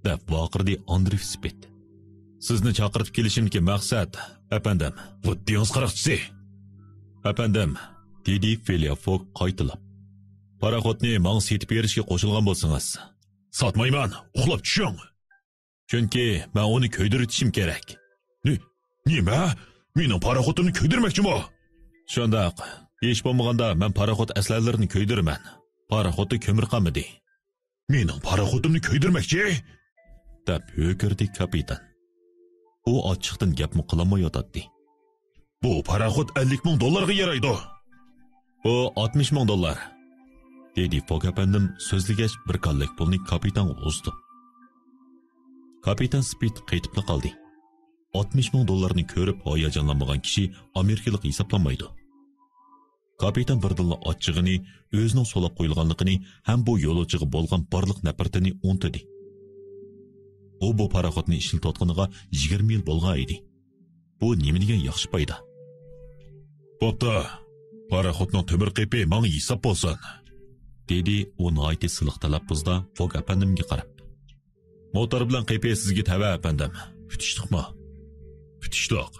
دەپ ۋارقىرىدى ئاندرېف سپىت. «سىزنى چاقىرتىپ كېلىشىمدىكى مەقسەت، ئەپەندىم، بۇ دېڭىز قاراقچىسى!» «ئەپەندىم!» دېدى فىليا فوگ قايتىلاپ. «پاراخوتنى ماڭا سېتىپ بېرىشكە قوشۇلغان بولسىڭىز.» «ساتمايمەن، ئۇخلاپ چۈشۈڭ!» «چۈنكى مەن ئۇنى كۆيدۈرۈۋېتىشىم كېرەك.» «نى-، نېمە؟ مېنىڭ پاراخوتۇمنى كۆيدۈرمەكچىمۇ؟» «شۇنداق. ھېچ بولمىغاندا مەن پاراخوت ئەسلىھەلىرىنى كۆيدۈرىمەن. پاراخوتتا كۆمۈر قالمىدى.» «مېنىڭ پاراخوتۇمنى كۆيدۈرمەكچى؟» دەپ ھۆركىرىدى كاپىتان. ئۇ ئاچچىقتىن گەپمۇ قىلالمايۋاتاتتى. «بۇ پاراخوت ئەللىك مىڭ دوللارغا يارايدۇ.» «بۇ ئاتمىش مىڭ دوللار.» دېدى فوگ ئەپەندىم سۆزلىگەچ بىر كاللەك پۇلنى كاپىتانغا ئۇزىتىپ. كاپىتان سپىت قېتىپلا قالدى. ئاتمىش مىڭ دوللارنى كۆرۈپ ھاياجانلانمىغان كىشى ئامېرىكىلىق ھېسابلانمايدۇ. كاپىتان بىردىنلا ئاچچىقىنى، ئۆزىنىڭ سولاپ قويۇلغانلىقىنى ھەم بۇ يولۇچىغا بولغان بارلىق نەپرىتىنى ئۇنتۇدى. ئۇ بۇ پاراخوتنى ئىشلىتىۋاتقىنىغا يىگىرمە يىل بولغان ئىدى. بۇ نېمە دېگەن ياخشى پايدا؟ «بوپتۇ، پاراخوتنىڭ تۆمۈر قېپى ماڭا ھېساب بولسۇن.» دېدى ئۇ ناھايىتى سىلىق تەلەپپۇزدا فوگ ئەپەندىمگە قاراپ. «موتور بىلەن قېپى سىزگە تەۋە، ئەپەندىم. پۈتۈشتۇقمۇ؟» «پۈتۈشتۇق.»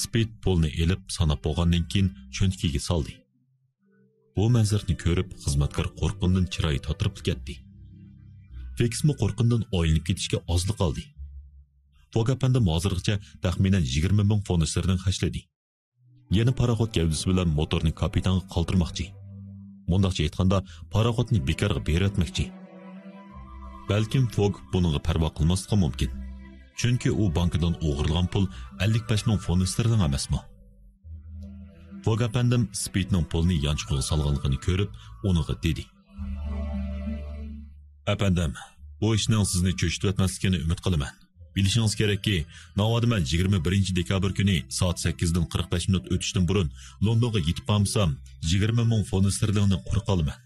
سپىت پۇلنى ئېلىپ ساناپ بولغاندىن كېيىن چۆنتىكىگە سالدى. بۇ مەنزىرىنى كۆرۈپ خىزمەتكار قورققىنىدىن چىرايى تاتىرىپلا كەتتى. فېكسمۇ قورققىنىدىن ئايلىنىپ كېتىشكە ئازلا قالدى. فوگ ئەپەندىم ھازىرغىچە تەخمىنەن يىگىرمە مىڭ فونت ئىستېرلىڭ خەجلىدى. يەنە پاراخوت گەۋدىسى بىلەن موتورنى كاپىتانغا قالدۇرماقچى. مۇنداقچە ئېيتقاندا، پاراخوتنى بىكارغا بېرىۋەتمەكچى. بەلكىم فوگ بۇنىڭغا پەرۋا قىلماسلىقى مۇمكىن. چۈنكى ئۇ بانكىدىن ئوغرىلىغان پۇل ئەللىك بەش مىڭ فونت ستېرلىڭ ئەمەسمۇ؟ فوگ ئەپەندىم سپىتنىڭ پۇلنى يانچۇقىغا سالغانلىقىنى كۆرۈپ، ئۇنىڭغا دېدى: «ئەپەندىم، بۇ ئىشنىڭ سىزنى چۆچۈتۈۋەتمەسلىكىنى ئۈمىد قىلىمەن. بىلىشىڭىز كېرەككى، ناۋادا مەن يىگىرمە بىرىنچى دېكابىر كۈنى سائەت سەككىزدىن قىرىق بەش مىنۇت ئۆتۈشتىن بۇرۇن لوندونغا يېتىپ بارمىسام، يىگىرمە مىڭ فونت ستېرلىڭنى قۇر قالىمەن.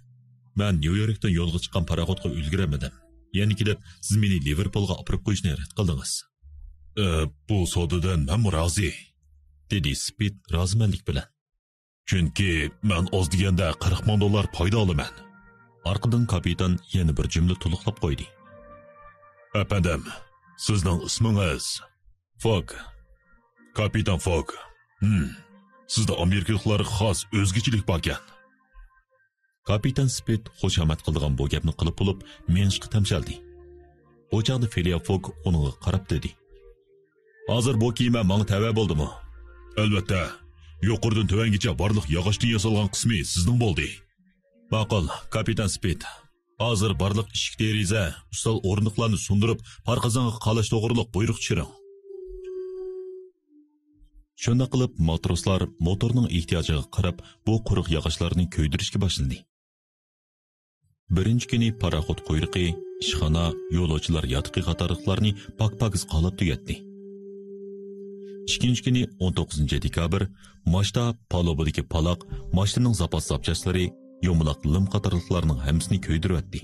مەن نيۇ يوركتىن يولغا چىققان پاراخوتقا ئۈلگۈرەلمىدىم. يەنە كېلىپ سىز مېنى لىۋېرپولغا ئاپىرىپ قويۇشنى رەت قىلدىڭىز.» «ئى، بۇ سودىدىن مەنمۇ رازى»، دېدى سپىت رازىمەنلىك بىلەن. «چۈنكى مەن ئاز دېگەندە قىرىق مىڭ دوللار پايدا ئالىمەن.» ئارقىدىن كاپىتان يەنە بىر جۈملە تولۇقلاپ قويدى. «ئەپەندىم، سىزنىڭ ئىسمىڭىز؟» «فوگ.» «كاپىتان فوگ. ھىم، سىزدە ئامېرىكىلىقلارغا خاس ئۆزگىچىلىك باركەن.» كاپىتان سپىت خۇشامەت قىلىدىغان بۇ گەپنى قىلىپ بولۇپ، مېڭىشقا تەمشەلدى. بۇ چاغدا فىلىيا فوگ ئۇنىڭغا قاراپ دېدى: «ھازىر بۇ كېمە ماڭا تەۋە بولدىمۇ؟» «ئەلۋەتتە. يۇقىرىدىن تۆۋەنگىچە بارلىق ياغاچتىن ياسالغان قىسمى سىزنىڭ بولدى.» «ماقۇل، كاپىتان سپىت. ھازىر بارلىق ئىشىك-دېرىزە، ئۈستەل-ئورۇندۇقلارنى سۇندۇرۇپ، پارقىزىڭغا قالاش توغرۇلۇق بۇيرۇق چۈشۈرۈڭ.» شۇنداق قىلىپ، ماتروسلار موتورنىڭ ئېھتىياجىغا قاراپ، بۇ قۇرۇق ياغاچلارنى كۆيدۈرۈشكە باشلىدى. بىرىنچى كۈنى پاراخوت قۇيرۇقى، ئىشخانا، يولۇچىلار ياتىقى قاتارلىقلارنى پاك-پاكىز قالاپ تۈگەتتى. ئىككىنچى كۈنى، ئون توققۇزىنچى دېكابىر، ماشتا، پالۇبىدىكى پالاق، ماشتىنىڭ زاپاس زاپچاسلىرى، يۇمىلاق لىم قاتارلىقلارنىڭ ھەممىسىنى كۆيدۈرۈۋەتتى.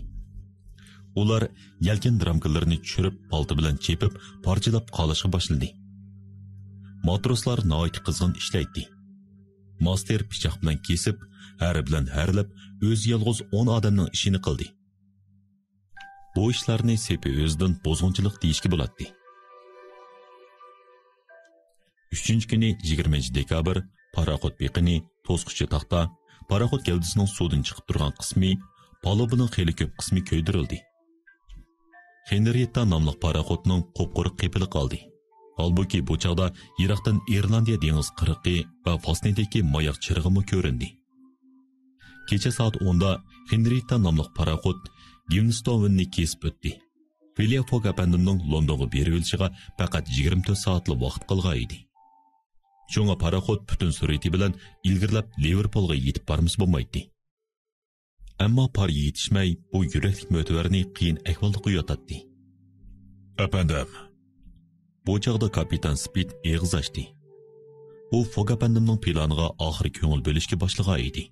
ئۇلار يەلكەن رامكىلىرىنى چۈشۈرۈپ، پالتا بىلەن چېپىپ، پارچىلاپ قالاشقا باشلىدى. ماتروسلار ناھايىتى قىزغىن ئىشلەيتتى. ماستېر پىچاق بىلەن كېسىپ، ھەر بىلەن ھەرلەپ، ئۆزى يالغۇز ئون ئادەمنىڭ ئىشىنى قىلدى. بۇ ئىشلارنى سېپى ئۆزىدىن بۇزغۇنچىلىق دېيىشكە بولاتتى. ئۈچىنچى كۈنى، يىگىرمىنچى دېكابىر، پاراخوت بېقىنى، توسقۇچى تاختا، پاراخوت گەۋدىسىنىڭ سۇدىن چىقىپ تۇرغان قىسمى، پالۇبىنىڭ خېلى كۆپ قىسمى كۆيدۈرۈلدى. خېنرىيېتتا ناملىق پاراخوتنىڭ قۇپقۇرۇق قېپىلى قالدى. ھالبۇكى، بۇ چاغدا يىراقتىن ئىرلاندىيە دېڭىز قىرغىقى ۋە فاسنىدىكى ماياق چىرىغىمۇ كۆرۈندى. كېچە سائەت ئوندا خېنرىيېتتا ناملىق پاراخوت گىۋنستوۋېننى كېسىپ ئۆتتى. فىلىيا فوگ ئەپەندىمنىڭ لوندونغا بېرىۋېلىشىغا پەقەت يىگىرمە تۆت سائەتلا ۋاقىت قالغان ئىدى. شۇڭا پاراخوت پۈتۈن سۈرئىتى بىلەن ئىلگىرىلەپ لىۋېرپولغا يېتىپ بارمىسا بولمايتتى. ئەمما پار يېتىشمەي، بۇ يۈرەكلىك مۆتىۋەرنى قىيىن ئەھۋالدا قويۇۋاتاتتى. ئەپەندىم. بۇ چاغدا كاپىتان سپىت ئېغىز ئاچتى. ئۇ فوگ ئەپەندىمنىڭ پىلانىغا ئاخىرى كۆڭۈل بۆلۈشكە باشلىغان ئىدى.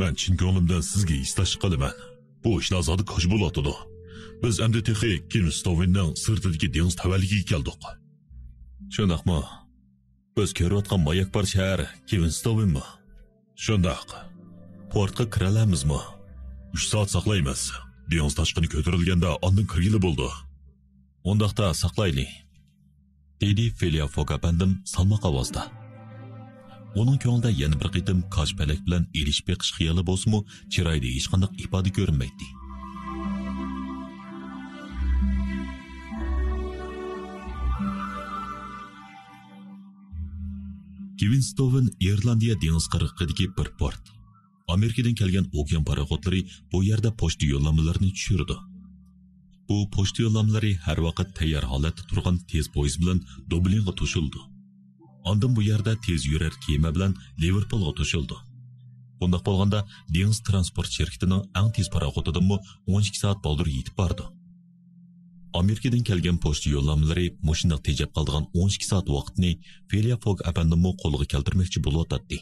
مەن چىن كۆڭلۈمدىن سىزگە ھېسداشلىق قىلىمەن. بۇ ئىشلار زادى كاج بولۇۋاتىدۇ. بىز ئەمدى تېخى كىنستوۋېننىڭ سىرتىدىكى دېڭىز تەۋەلىكىگە كەلدۇق. شۇنداقمۇ؟ بىز كۆرۈۋاتقان ماياك بار شەھەر كىنستوۋېنمۇ؟ شۇنداق. پورتقا كىرەلەممىزمۇ؟ ئۈچ سائەت ساقلايمىز. دېڭىز تاشقىنى كۆتۈرۈلگەندە ئاندىن كىرگىلى بولىدۇ. ئۇنداقتا ساقلايلى، دېدى فىلىيا فوگ ئەپەندىم سالماق ئاۋازدا. ئۇنىڭ كۆڭلىدە يەنە بىر قېتىم كاج پەلەك بىلەن ئېلىشىپ بېقىش خىيالى بولسىمۇ، چىرايىدا ھېچقانداق ئىپادە كۆرۈنمەيتتى. كىنستوۋېن ئىرلاندىيە دېڭىز قىرغىقىدىكى بىر پورت. ئامېرىكىدىن كەلگەن ئوكيان پاراخوتلىرى بۇ يەردە پوچتا يوللانمىلىرىنى چۈشۈرىدۇ. بۇ پوچتا يوللانمىلىرى ھەر ۋاقىت تەييار ھالەتتە تۇرغان تېز پويىز بىلەن دوبلىنغا توشۇلىدۇ. ئاندىن بۇ يەردە تېز يۈرەر كېمە بىلەن لىۋېرپولغا توشۇلىدۇ. بۇنداق بولغاندا، دېڭىز ترانسپورت شىركىتىنىڭ ئەڭ تېز پاراخوتىدىنمۇ ئون ئىككى سائەت بالدۇر يېتىپ بارىدۇ. ئامېرىكىدىن كەلگەن پوچتا يوللانمىلىرى مۇشۇنداق تېجەپ قالىدىغان ئون ئىككى سائەت ۋاقىتنى فىلىيا فوگ ئەپەندىممۇ قولغا كەلتۈرمەكچى بولۇۋاتاتتى.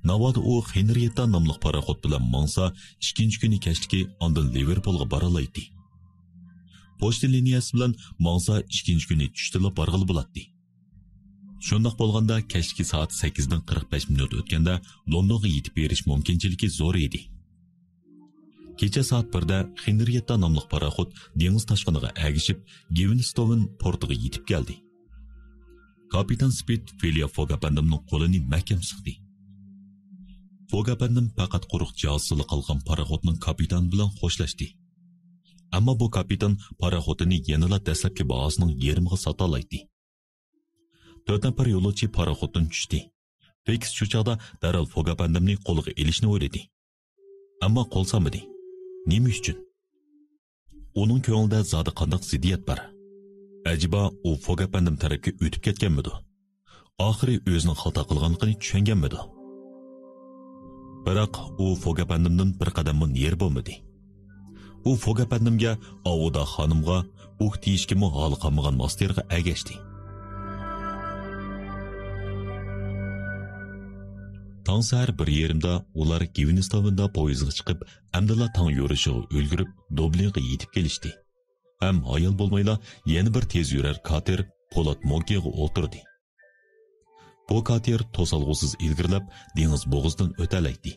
ناۋادا ئۇ خېنرىيېتتا ناملىق پاراخوت بىلەن ماڭسا، ئىككىنچى كۈنى كەچلىكى ئاندىن لىۋېرپولغا بارالايتتى. پوچتا لىنىيەسى بىلەن ماڭسا، ئىككىنچى كۈنى چۈشتىلا بارغىلى بولاتتى. شۇنداق بولغاندا، كەچلىكى سائەت سەككىزدىن قىرىق بەش مىنۇت ئۆتكەندە لوندونغا يېتىپ بېرىش مۇمكىنچىلىكى زور ئىدى. كېچە سائەت بىردە خېنرىيېتتا ناملىق پاراخوت دېڭىز تاشقىنىغا ئەگىشىپ، گىۋنستوۋېن پورتىغا يېتىپ كەلدى. كاپىتان سپىت فىلىيا فوگ ئەپەندىمنىڭ قولىنى مەھكەم سىقتى. فوگ ئەپەندىم پەقەت قۇرۇق جازىسىلا قالغان پاراخوتنىڭ كاپىتانى بىلەن خوشلاشتى. ئەمما بۇ كاپىتان پاراخوتىنى يەنىلا دەسلەپكى باھاسىنىڭ يېرىمىغا ساتالايتتى. تۆت نەپەر يولۇچى پاراخوتتىن چۈشتى. فېكس شۇ چاغدا دەرھال فوگ ئەپەندىمنى قولغا ئېلىشنى ئويلىدى. ئەمما قول سالمىدى. نېمە ئۈچۈن؟ ئۇنىڭ كۆڭلىدە زادى قانداق زىددىيەت بار؟ ئەجەبا ئۇ فوگ ئەپەندىم تەرەپكە ئۆتۈپ كەتكەنمىدۇ؟ ئاخىرى ئۆزىنىڭ خاتا قىلغانلىقىنى چۈشەنگەنمىدۇ؟ بىراق ئۇ فوگ ئەپەندىمدىن بىر قەدەممۇ نېرى بولمىدى. ئۇ فوگ ئەپەندىمگە، ئاۋۇدا خانىمغا، ئۇھ دېيىشكىمۇ ھالى قالمىغان ماستېرغا ئەگەشتى. تاڭ سەھەر بىر يېرىمدا ئۇلار گىۋېنستاۋېندا پويىزغا چىقىپ، ئەمدىلا تاڭ يورۇشىغا ئۈلگۈرۈپ، دوبلىنغا يېتىپ كېلىشتى. ھەم ھايال بولمايلا يەنە بىر تېز يۈرەر كاتېر پولات موگىغا ئولتۇردى. بۇ كاتېر توسالغۇسىز ئىلگىرىلەپ، دېڭىز بوغۇزىدىن ئۆتەلەيتتى.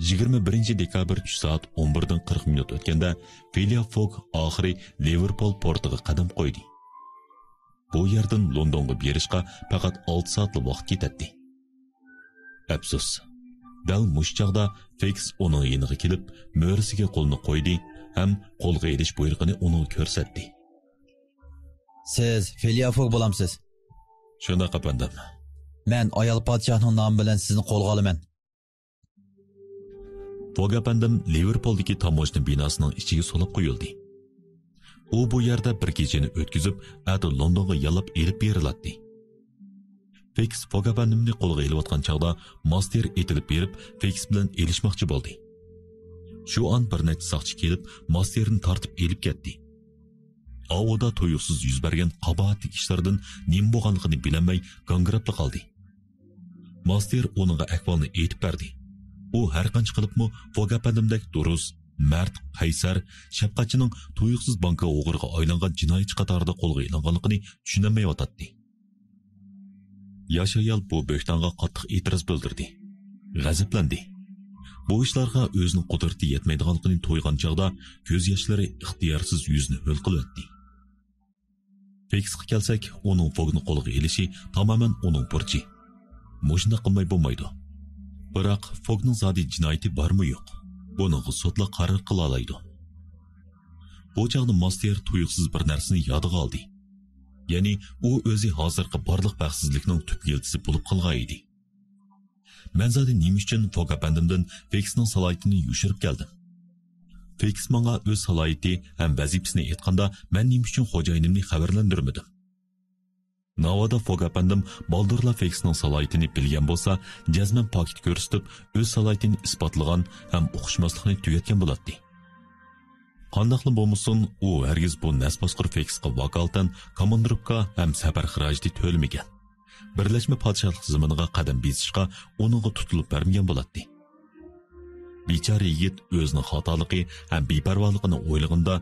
يىگىرمە بىرىنچى دېكابىر چۈش سائەت ئون بىردىن قىرىق مىنۇت ئۆتكەندە، فىلىيا فوگ ئاخىرى لىۋېرپول پورتىغا قەدەم قويدى. بۇ يەردىن لوندونغا بېرىشقا پەقەت ئالتە سائەتلا ۋاقىت كېتەتتى. ئەپسۇس، دەل مۇشۇ چاغدا فېكس ئۇنىڭ يېنىغا كېلىپ، مۈرىسىگە قولىنى قويدى ھەم قولغا ئېلىش بۇيرۇقىنى ئۇنىڭغا كۆرسەتتى. سىز فىلىيا فوگ بولامسىز؟ شۇنداق، ئەپەندىم. مەن ئايال پادىشاھنىڭ نامى بىلەن سىزنى قولغا ئالىمەن. فوگ ئەپەندىم لىۋېرپولدىكى تاموژنا بىناسىنىڭ ئىچىگە سولاپ قويۇلدى. ئۇ بۇ يەردە بىر كېچىنى ئۆتكۈزۈپ، ئەتە لوندونغا ياللاپ ئېلىپ بېرىلاتتى. فېكس فوگ ئەپەندىمنى قولغا ئېلىۋاتقان چاغدا ماستېر ئېتىلىپ بېرىپ، فېكس بىلەن ئېلىشماقچى بولدى. شۇ ئان بىر نەچچە ساقچى كېلىپ، ماستېرنى تارتىپ ئېلىپ كەتتى. ئاۋۇدا تۇيۇقسىز يۈز بەرگەن قاباھەتلىك ئىشلاردىن نېمە بولغانلىقىنى بىلەلمەي گاڭگىراپلا قالدى. ماستېر ئۇنىڭغا ئەھۋالنى ئېيتىپ بەردى. ئۇ ھەرقانچە قىلىپمۇ فوگ ئەپەندىمدەك دۇرۇس، مەرد، قەيسەر، شەپقەتچىنىڭ تۇيۇقسىز بانكا ئوغرىغا ئايلانغان جىنايەتچى قاتارىدا قولغا ئېلىنغانلىقىنى چۈشىنەلمەيۋاتاتتى. ياش ئايال بۇ بۆھتانغا قاتتىق ئېتىراز بىلدۈردى. غەزەپلەندى. بۇ ئىشلارغا ئۆزىنىڭ قۇدرىتى يەتمەيدىغانلىقىنى تويغان چاغدا كۆز ياشلىرى ئىختىيارسىز يۈزىنى ھۆل قىلىۋەتتى. فېكسقا كەلسەك، ئۇنىڭ فوگنى قولغا ئېلىشى تامامەن ئۇنىڭ بۇرچى. مۇشۇنداق قىلماي بولمايدۇ. بىراق فوگنىڭ زادى جىنايىتى بارمۇ يوق؟ بۇنىڭغا سوتلا قارار قىلالايدۇ. بۇ چاغدا ماستېر تۇيۇقسىز بىر نەرسىنى يادىغا ئالدى. يەنى ئۇ ئۆزى ھازىرقى بارلىق بەختسىزلىكنىڭ تۈپ يىلتىزى بولۇپ قالغان ئىدى. مەن زادى نېمە ئۈچۈن فوگ ئەپەندىمدىن فېكسنىڭ سالاھىيىتىنى يوشۇرۇپ كەلدىم؟ فېكس ماڭا ئۆز سالاھىيىتى ھەم ۋەزىپىسىنى ئېيتقاندا، مەن نېمە ئۈچۈن خوجايىنىمنى خەۋەرلەندۈرمىدىم؟ ناۋادا فوگ ئەپەندىم بالدۇرلا فېكسنىڭ سالاھىيىتىنى بىلگەن بولسا، جەزمەن پاكىت كۆرسىتىپ، ئۆز سالاھىيىتىنى ئىسپاتلىغان ھەم ئۇقۇشماسلىقنى تۈگەتكەن بولاتتى. قانداقلا بولمىسۇن، ئۇ ھەرگىز بۇ نەس باسقۇر فېكسقا ۋاكالىتەن كوماندىروپكا ھەم سەپەر خىراجىتى تۆلىمىگەن. بىرلەشمە پادىشاھلىق زېمىنىغا قەدەم بېسىشقا ئۇنىڭغا تۇتۇلۇپ بەرمىگەن بولاتتى. بىچارە يىگىت ئۆزىنىڭ خاتالىقى ھەم بىپەرۋالىقىنى ئويلىغىنىدا،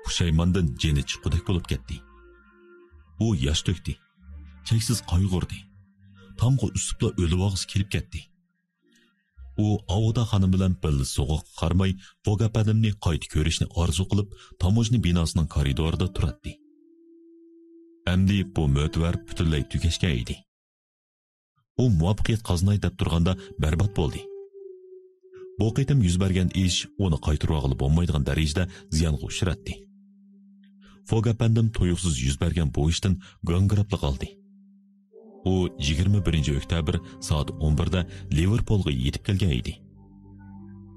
پۇشايماندىن جېنى چىققۇدەك بولۇپ كەتتى. ئۇ ياش تۆكتى، چەكسىز قايغۇردى. تامغا ئۈسۈپلا ئۆلۈۋالغۇسى كېلىپ كەتتى. ئۇ ئاۋۇدا خانىم بىلەن بىللە سوغۇققا قارىماي، فوگ ئەپەندىمنى قايتا كۆرۈشنى ئارزۇ قىلىپ، تاموژنا بىناسىنىڭ كارىدورىدا تۇراتتى. ئەمدى بۇ مۆتىۋەر پۈتۈنلەي تۈگەشكەن ئىدى. ئۇ مۇۋەپپەقىيەت قازىناي دەپ تۇرغاندا بەربات بولدى. بۇ قېتىم يۈز بەرگەن ئىش ئۇنى قايتۇرۇۋالغىلى بولمايدىغان دەرىجىدە زىيانغا ئۇچراتتى. فوگ ئەپەندىم تۇيۇقسىز يۈز بەرگەن بۇ ئىشتىن گاڭگىراپلا قالدى. ئۇ يىگىرمە بىرىنچى ئۆكتەبىر سائەت ئون بىردە لىۋېرپولغا يېتىپ كەلگەن ئىدى.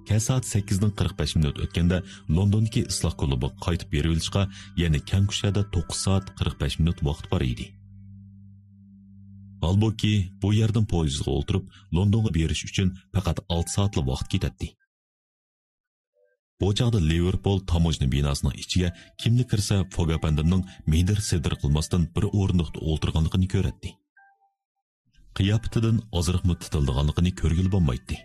كەچ سائەت سەككىزدىن قىرىق بەش مىنۇت ئۆتكەندە لوندوندىكى ئىسلاھ كۇلۇبىغا قايتىپ بېرىۋېلىشقا يەنە كەڭكۇشەدە توققۇز سائەت قىرىق بەش مىنۇت ۋاقىت بار ئىدى. ھالبۇكى، بۇ يەردىن پويىزغا ئولتۇرۇپ، لوندونغا بېرىش ئۈچۈن پەقەت ئالتە سائەتلا ۋاقىت كېتەتتى. بۇ چاغدا لىۋېرپول تاموژنا بىناسىنىڭ ئىچىگە كىملا كىرسە، فوگ ئەپەندىمنىڭ مىدىر-سىدىر قىلماستىن بىر ئورۇندۇقتا ئولتۇرغانلىقىنى كۆرەتتى. قىياپىتىدىن ئازراقمۇ تىتىلدىغانلىقىنى كۆرگىلى بولمايتتى.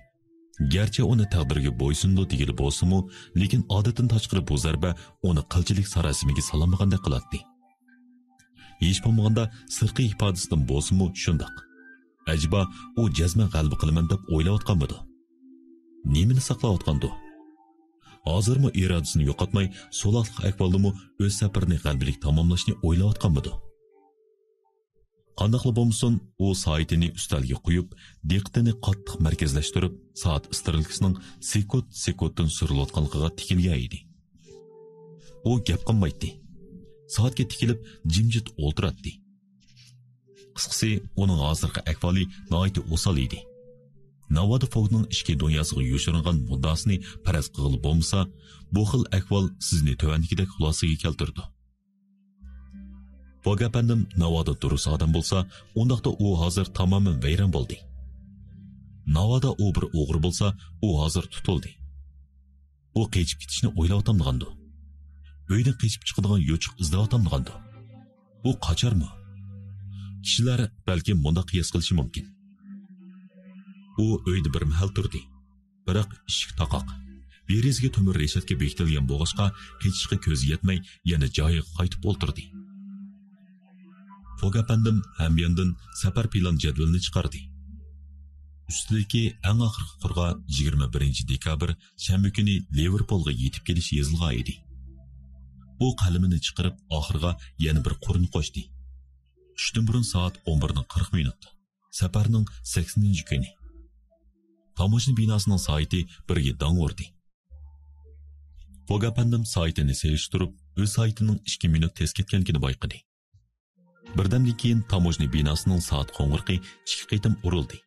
گەرچە ئۇنى تەقدىرگە بويسۇنىدۇ دېگىلى بولسىمۇ، لېكىن ئادەتتىن تاشقىرى بۇ زەربە ئۇنى قىلچىلىك ساراسىمىگە سالالمىغاندەك قىلاتتى. ھېچ بولمىغاندا سىرتقى ئىپادىسىدىن بولسىمۇ شۇنداق. ئەجەبا، ئۇ جەزمەن غەلىبە قىلىمەن دەپ ئويلاۋاتقانمىدۇ؟ نېمىنى ساقلاۋاتقاندۇ؟ ھازىرمۇ ئىرادىسىنى يوقاتماي، سولاقلىق ئەھۋالدىمۇ ئۆز سەپىرىنى غەلىبىلىك تاماملاشنى ئويلاۋاتقانمىدۇ؟ قانداقلا بولمىسۇن، ئۇ سائىتىنى ئۈستەلگە قويۇپ، دىققىتىنى قاتتىق مەركەزلەشتۈرۈپ، سائەت ئىسترېلكىسىنىڭ سېكۇنت سېكۇنتتىن سۈرۈلۈۋاتقانلىقىغا تىكىلگەن ئىدى. ئۇ گەپ قىلمايتتى. سائەتكە تىكىلىپ، جىمجىت ئولتۇراتتى. قىسقىسى، ئۇنىڭ ھازىرقى ئەھۋالى ناھايىتى ئوسال ئىدى. ناۋادا فوگنىڭ ئىچكى دۇنياسىغا يوشۇرۇنغان مۇددىئاسىنى پەرەز قىلغىلى بولمىسا، بۇ خىل ئەھۋال سىزنى تۆۋەندىكىدەك خۇلاسىگە كەلتۈرىدۇ. فوگ ئەپەندىم ناۋادا دۇرۇس ئادەم بولسا، ئۇنداقتا ئۇ ھازىر تامامەن ۋەيران بولدى. ناۋادا ئۇ بىر ئوغرى بولسا، ئۇ ھازىر تۇتۇلدى. ئۇ قېچىپ كېتىشنى ئويلاۋاتامدىغاندۇ؟ ئۆيدىن قېچىپ چىقىدىغان يوچۇق ئىزدەۋاتامدىغاندۇ؟ ئۇ قاچارمۇ؟ كىشىلەر بەلكىم مۇنداق قىياس قىلىشى مۇمكىن. ئۇ ئۆيدە بىر مەھەل تۇردى. بىراق ئىشىك تاقاق. دېرىزىگە تۆمۈر رېشاتكا بېكىتىلگەن بولغاچقا، قېچىشقا كۆزى يەتمەي، يەنە جايىغا قايتىپ ئولتۇردى. فوگ ئەپەندىم ھەمياندىن سەپەر پىلان جەدۋىلىنى چىقاردى. ئۈستىدىكى ئەڭ ئاخىرقى قۇرغا يىگىرمە بىرىنچى دېكابىر شەنبە كۈنى لىۋېرپولغا يېتىپ كېلىش يېزىلغان ئىدى. ئۇ قەلىمىنى چىقىرىپ، ئاخىرىغا يەنە بىر قۇرنى قوشتى. چۈشتىن بۇرۇن سائەت ئون بىرنىڭ قىرىق مىنۇت. سەپەرنىڭ سەكسىنىنچى كۈنى. تاموژنا بىناسىنىڭ سائىتى بىرگە داڭ ئۇردى. فوگ ئەپەندىم سائىتىنى سېلىشتۇرۇپ، ئۆز سائىتىنىڭ ئىككى مىنۇت تېز كەتكەنلىكىنى بايقىدى. بىردەمدىن كېيىن تاموژنا بىناسىنىڭ سائەت قوڭغۇرىقى ئىككى قېتىم ئۇرۇلدى.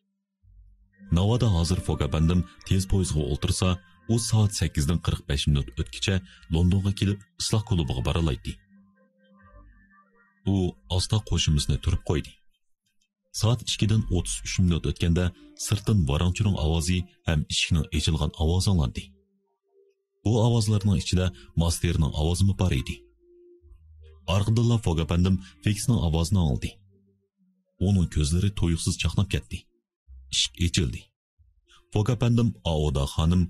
ناۋادا ھازىر فوگ ئەپەندىم تېز پويىزغا ئولتۇرسا، ئۇ سائەت سەككىزدىن قىرىق بەش مىنۇت ئۆتكىچە لوندونغا كېلىپ، ئىسلاھ كۇلۇبىغا بارالايتتى. ئۇ ئاستا قوشۇمىسىنى تۈرۈپ قويدى. سائەت ئىككىدىن ئوتتۇز ئۈچ مىنۇت ئۆتكەندە، سىرتتىن ۋاراڭ-چۇرۇڭ ئاۋازى ھەم ئىشىكنىڭ ئېچىلغان ئاۋازى ئاڭلاندى. بۇ ئاۋازلارنىڭ ئىچىدە ماستېرنىڭ ئاۋازىمۇ بار ئىدى. ئارقىدىنلا فوگ ئەپەندىم فېكسنىڭ ئاۋازىنى ئاڭلىدى. ئۇنىڭ كۆزلىرى تۇيۇقسىز چاقناپ كەتتى. ئىشىك ئېچىلدى. فوگ ئەپەندىم ئاۋۇدا خانىم،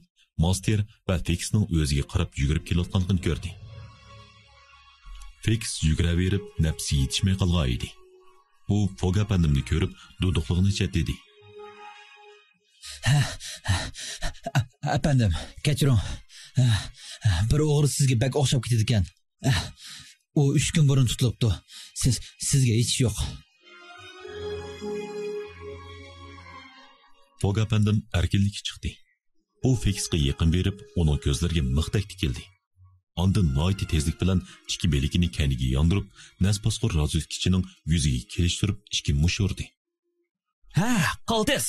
ماستېر ۋە فېكسنىڭ ئۆزىگە قاراپ يۈگۈرۈپ كېلىۋاتقانلىقىنى كۆردى. فېكس يۈگۈرەۋېرىپ، نەپىسى يېتىشمەي قالغان ئىدى. ئۇ فوگ ئەپەندىمنى كۆرۈپ، دۇدۇقلىغىنىچە دېدى. ئەپەندىم، كەچۈرۈڭ. بىر ئوغرى سىزگە بەك ئوخشاپ كېتىدىكەن. ئۇ ئۈچ كۈن بۇرۇن تۇتۇلۇپتۇ. سىز، سىزگە ھېچ ئىش يوق. فوگ ئەپەندىم ئەركىنلىككە چىقتى. ئۇ فېكسقا يېقىن بېرىپ، ئۇنىڭ كۆزلىرىگە مىختەك تىكىلدى. ئاندىن ناھايىتى تېزلىك بىلەن ئىككى بىلىكىنى كەينىگە ياندۇرۇپ، نەس پاسقۇر رازۋېدكىچىنىڭ يۈزىگە كېلىشتۈرۈپ ئىككى مۇش ئۇردى. ھە، قالتىس!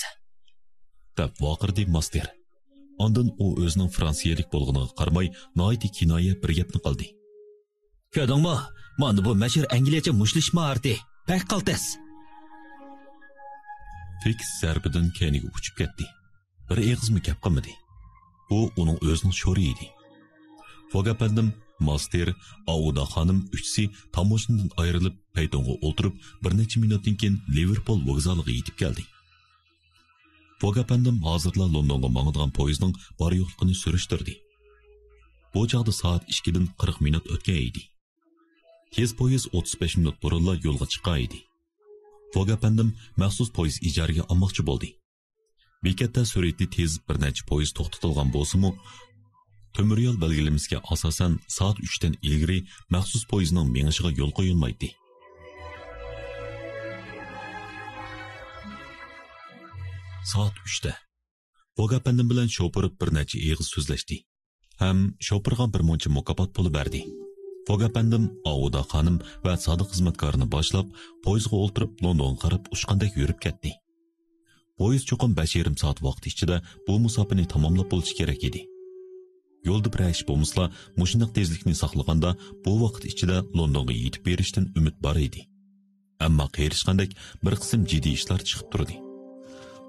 دەپ ۋارقىرىدى ماستېر. ئاندىن ئۇ ئۆزىنىڭ فرانسىيەلىك بولغىنىغا قارىماي، ناھايىتى كىنايە بىر گەپنى قىلدى. كۆردۈڭمۇ؟ مانا بۇ مەشھۇر ئەنگلىيەچە مۇشتلىشىش ماھارىتى. بەك قالتىس! فېكس زەربىدىن كەينىگە ئۇچۇپ كەتتى. بىر ئېغىزمۇ گەپ قىلمىدى. بۇ ئۇنىڭ ئۆزىنىڭ شورى ئىدى. فوگ ئەپەندىم، ماستېر، ئاۋۇدا خانىم ئۈچىسى تاموژنىدىن ئايرىلىپ، پەيتونغا ئولتۇرۇپ، بىر نەچچە مىنۇتتىن كېيىن لىۋېرپول ۋوگزالىغا يېتىپ كەلدى. فوگ ئەپەندىم ھازىرلا لوندونغا ماڭىدىغان پويىزنىڭ بار-يوقلۇقىنى سۈرۈشتۈردى. بۇ چاغدا سائەت ئىككىدىن قىرىق مىنۇت ئۆتكەن ئىدى. تېز پويىز ئوتتۇز بەش مىنۇت بۇرۇنلا يولغا چىققان ئىدى. فوگ ئەپەندىم مەخسۇس پويىز ئىجارىگە ئالماقچى بولدى. بېكەتتە سۈرئىتى تېز بىر نەچچە پويىز توختىتىلغان بولسىمۇ، تۆمۈر يول بەلگىلىمىسىگە ئاساسەن، سائەت ئۈچتىن ئىلگىرى مەخسۇس پويىزنىڭ مېڭىشىغا يول قويۇلمايتتى. سائەت ئۈچتە فوگ ئەپەندىم بىلەن شوپۇر بىر نەچچە ئېغىز سۆزلەشتى ھەم شوپۇرغا بىر مۇنچە مۇكاپات پۇلى بەردى. فوگ ئەپەندىم ئاۋۇدا خانىم ۋە سادىق خىزمەتكارىنى باشلاپ، پويىزغا ئولتۇرۇپ، لوندونغا قاراپ ئۇچقاندەك يۈرۈپ كەتتى. پويىز چوقۇم بەش يېرىم سائەت ۋاقىت ئىچىدە بۇ مۇساپىنى تاماملاپ بولۇشى كېرەك ئىدى. يولدا بىرەر ئىش بولمىسىلا، مۇشۇنداق تېزلىكنى ساقلىغاندا، بۇ ۋاقىت ئىچىدە لوندونغا يېتىپ بېرىشتىن ئۈمىد بار ئىدى. ئەمما قېرىشقاندەك بىر قىسىم جىددىي ئىشلار چىقىپ تۇردى.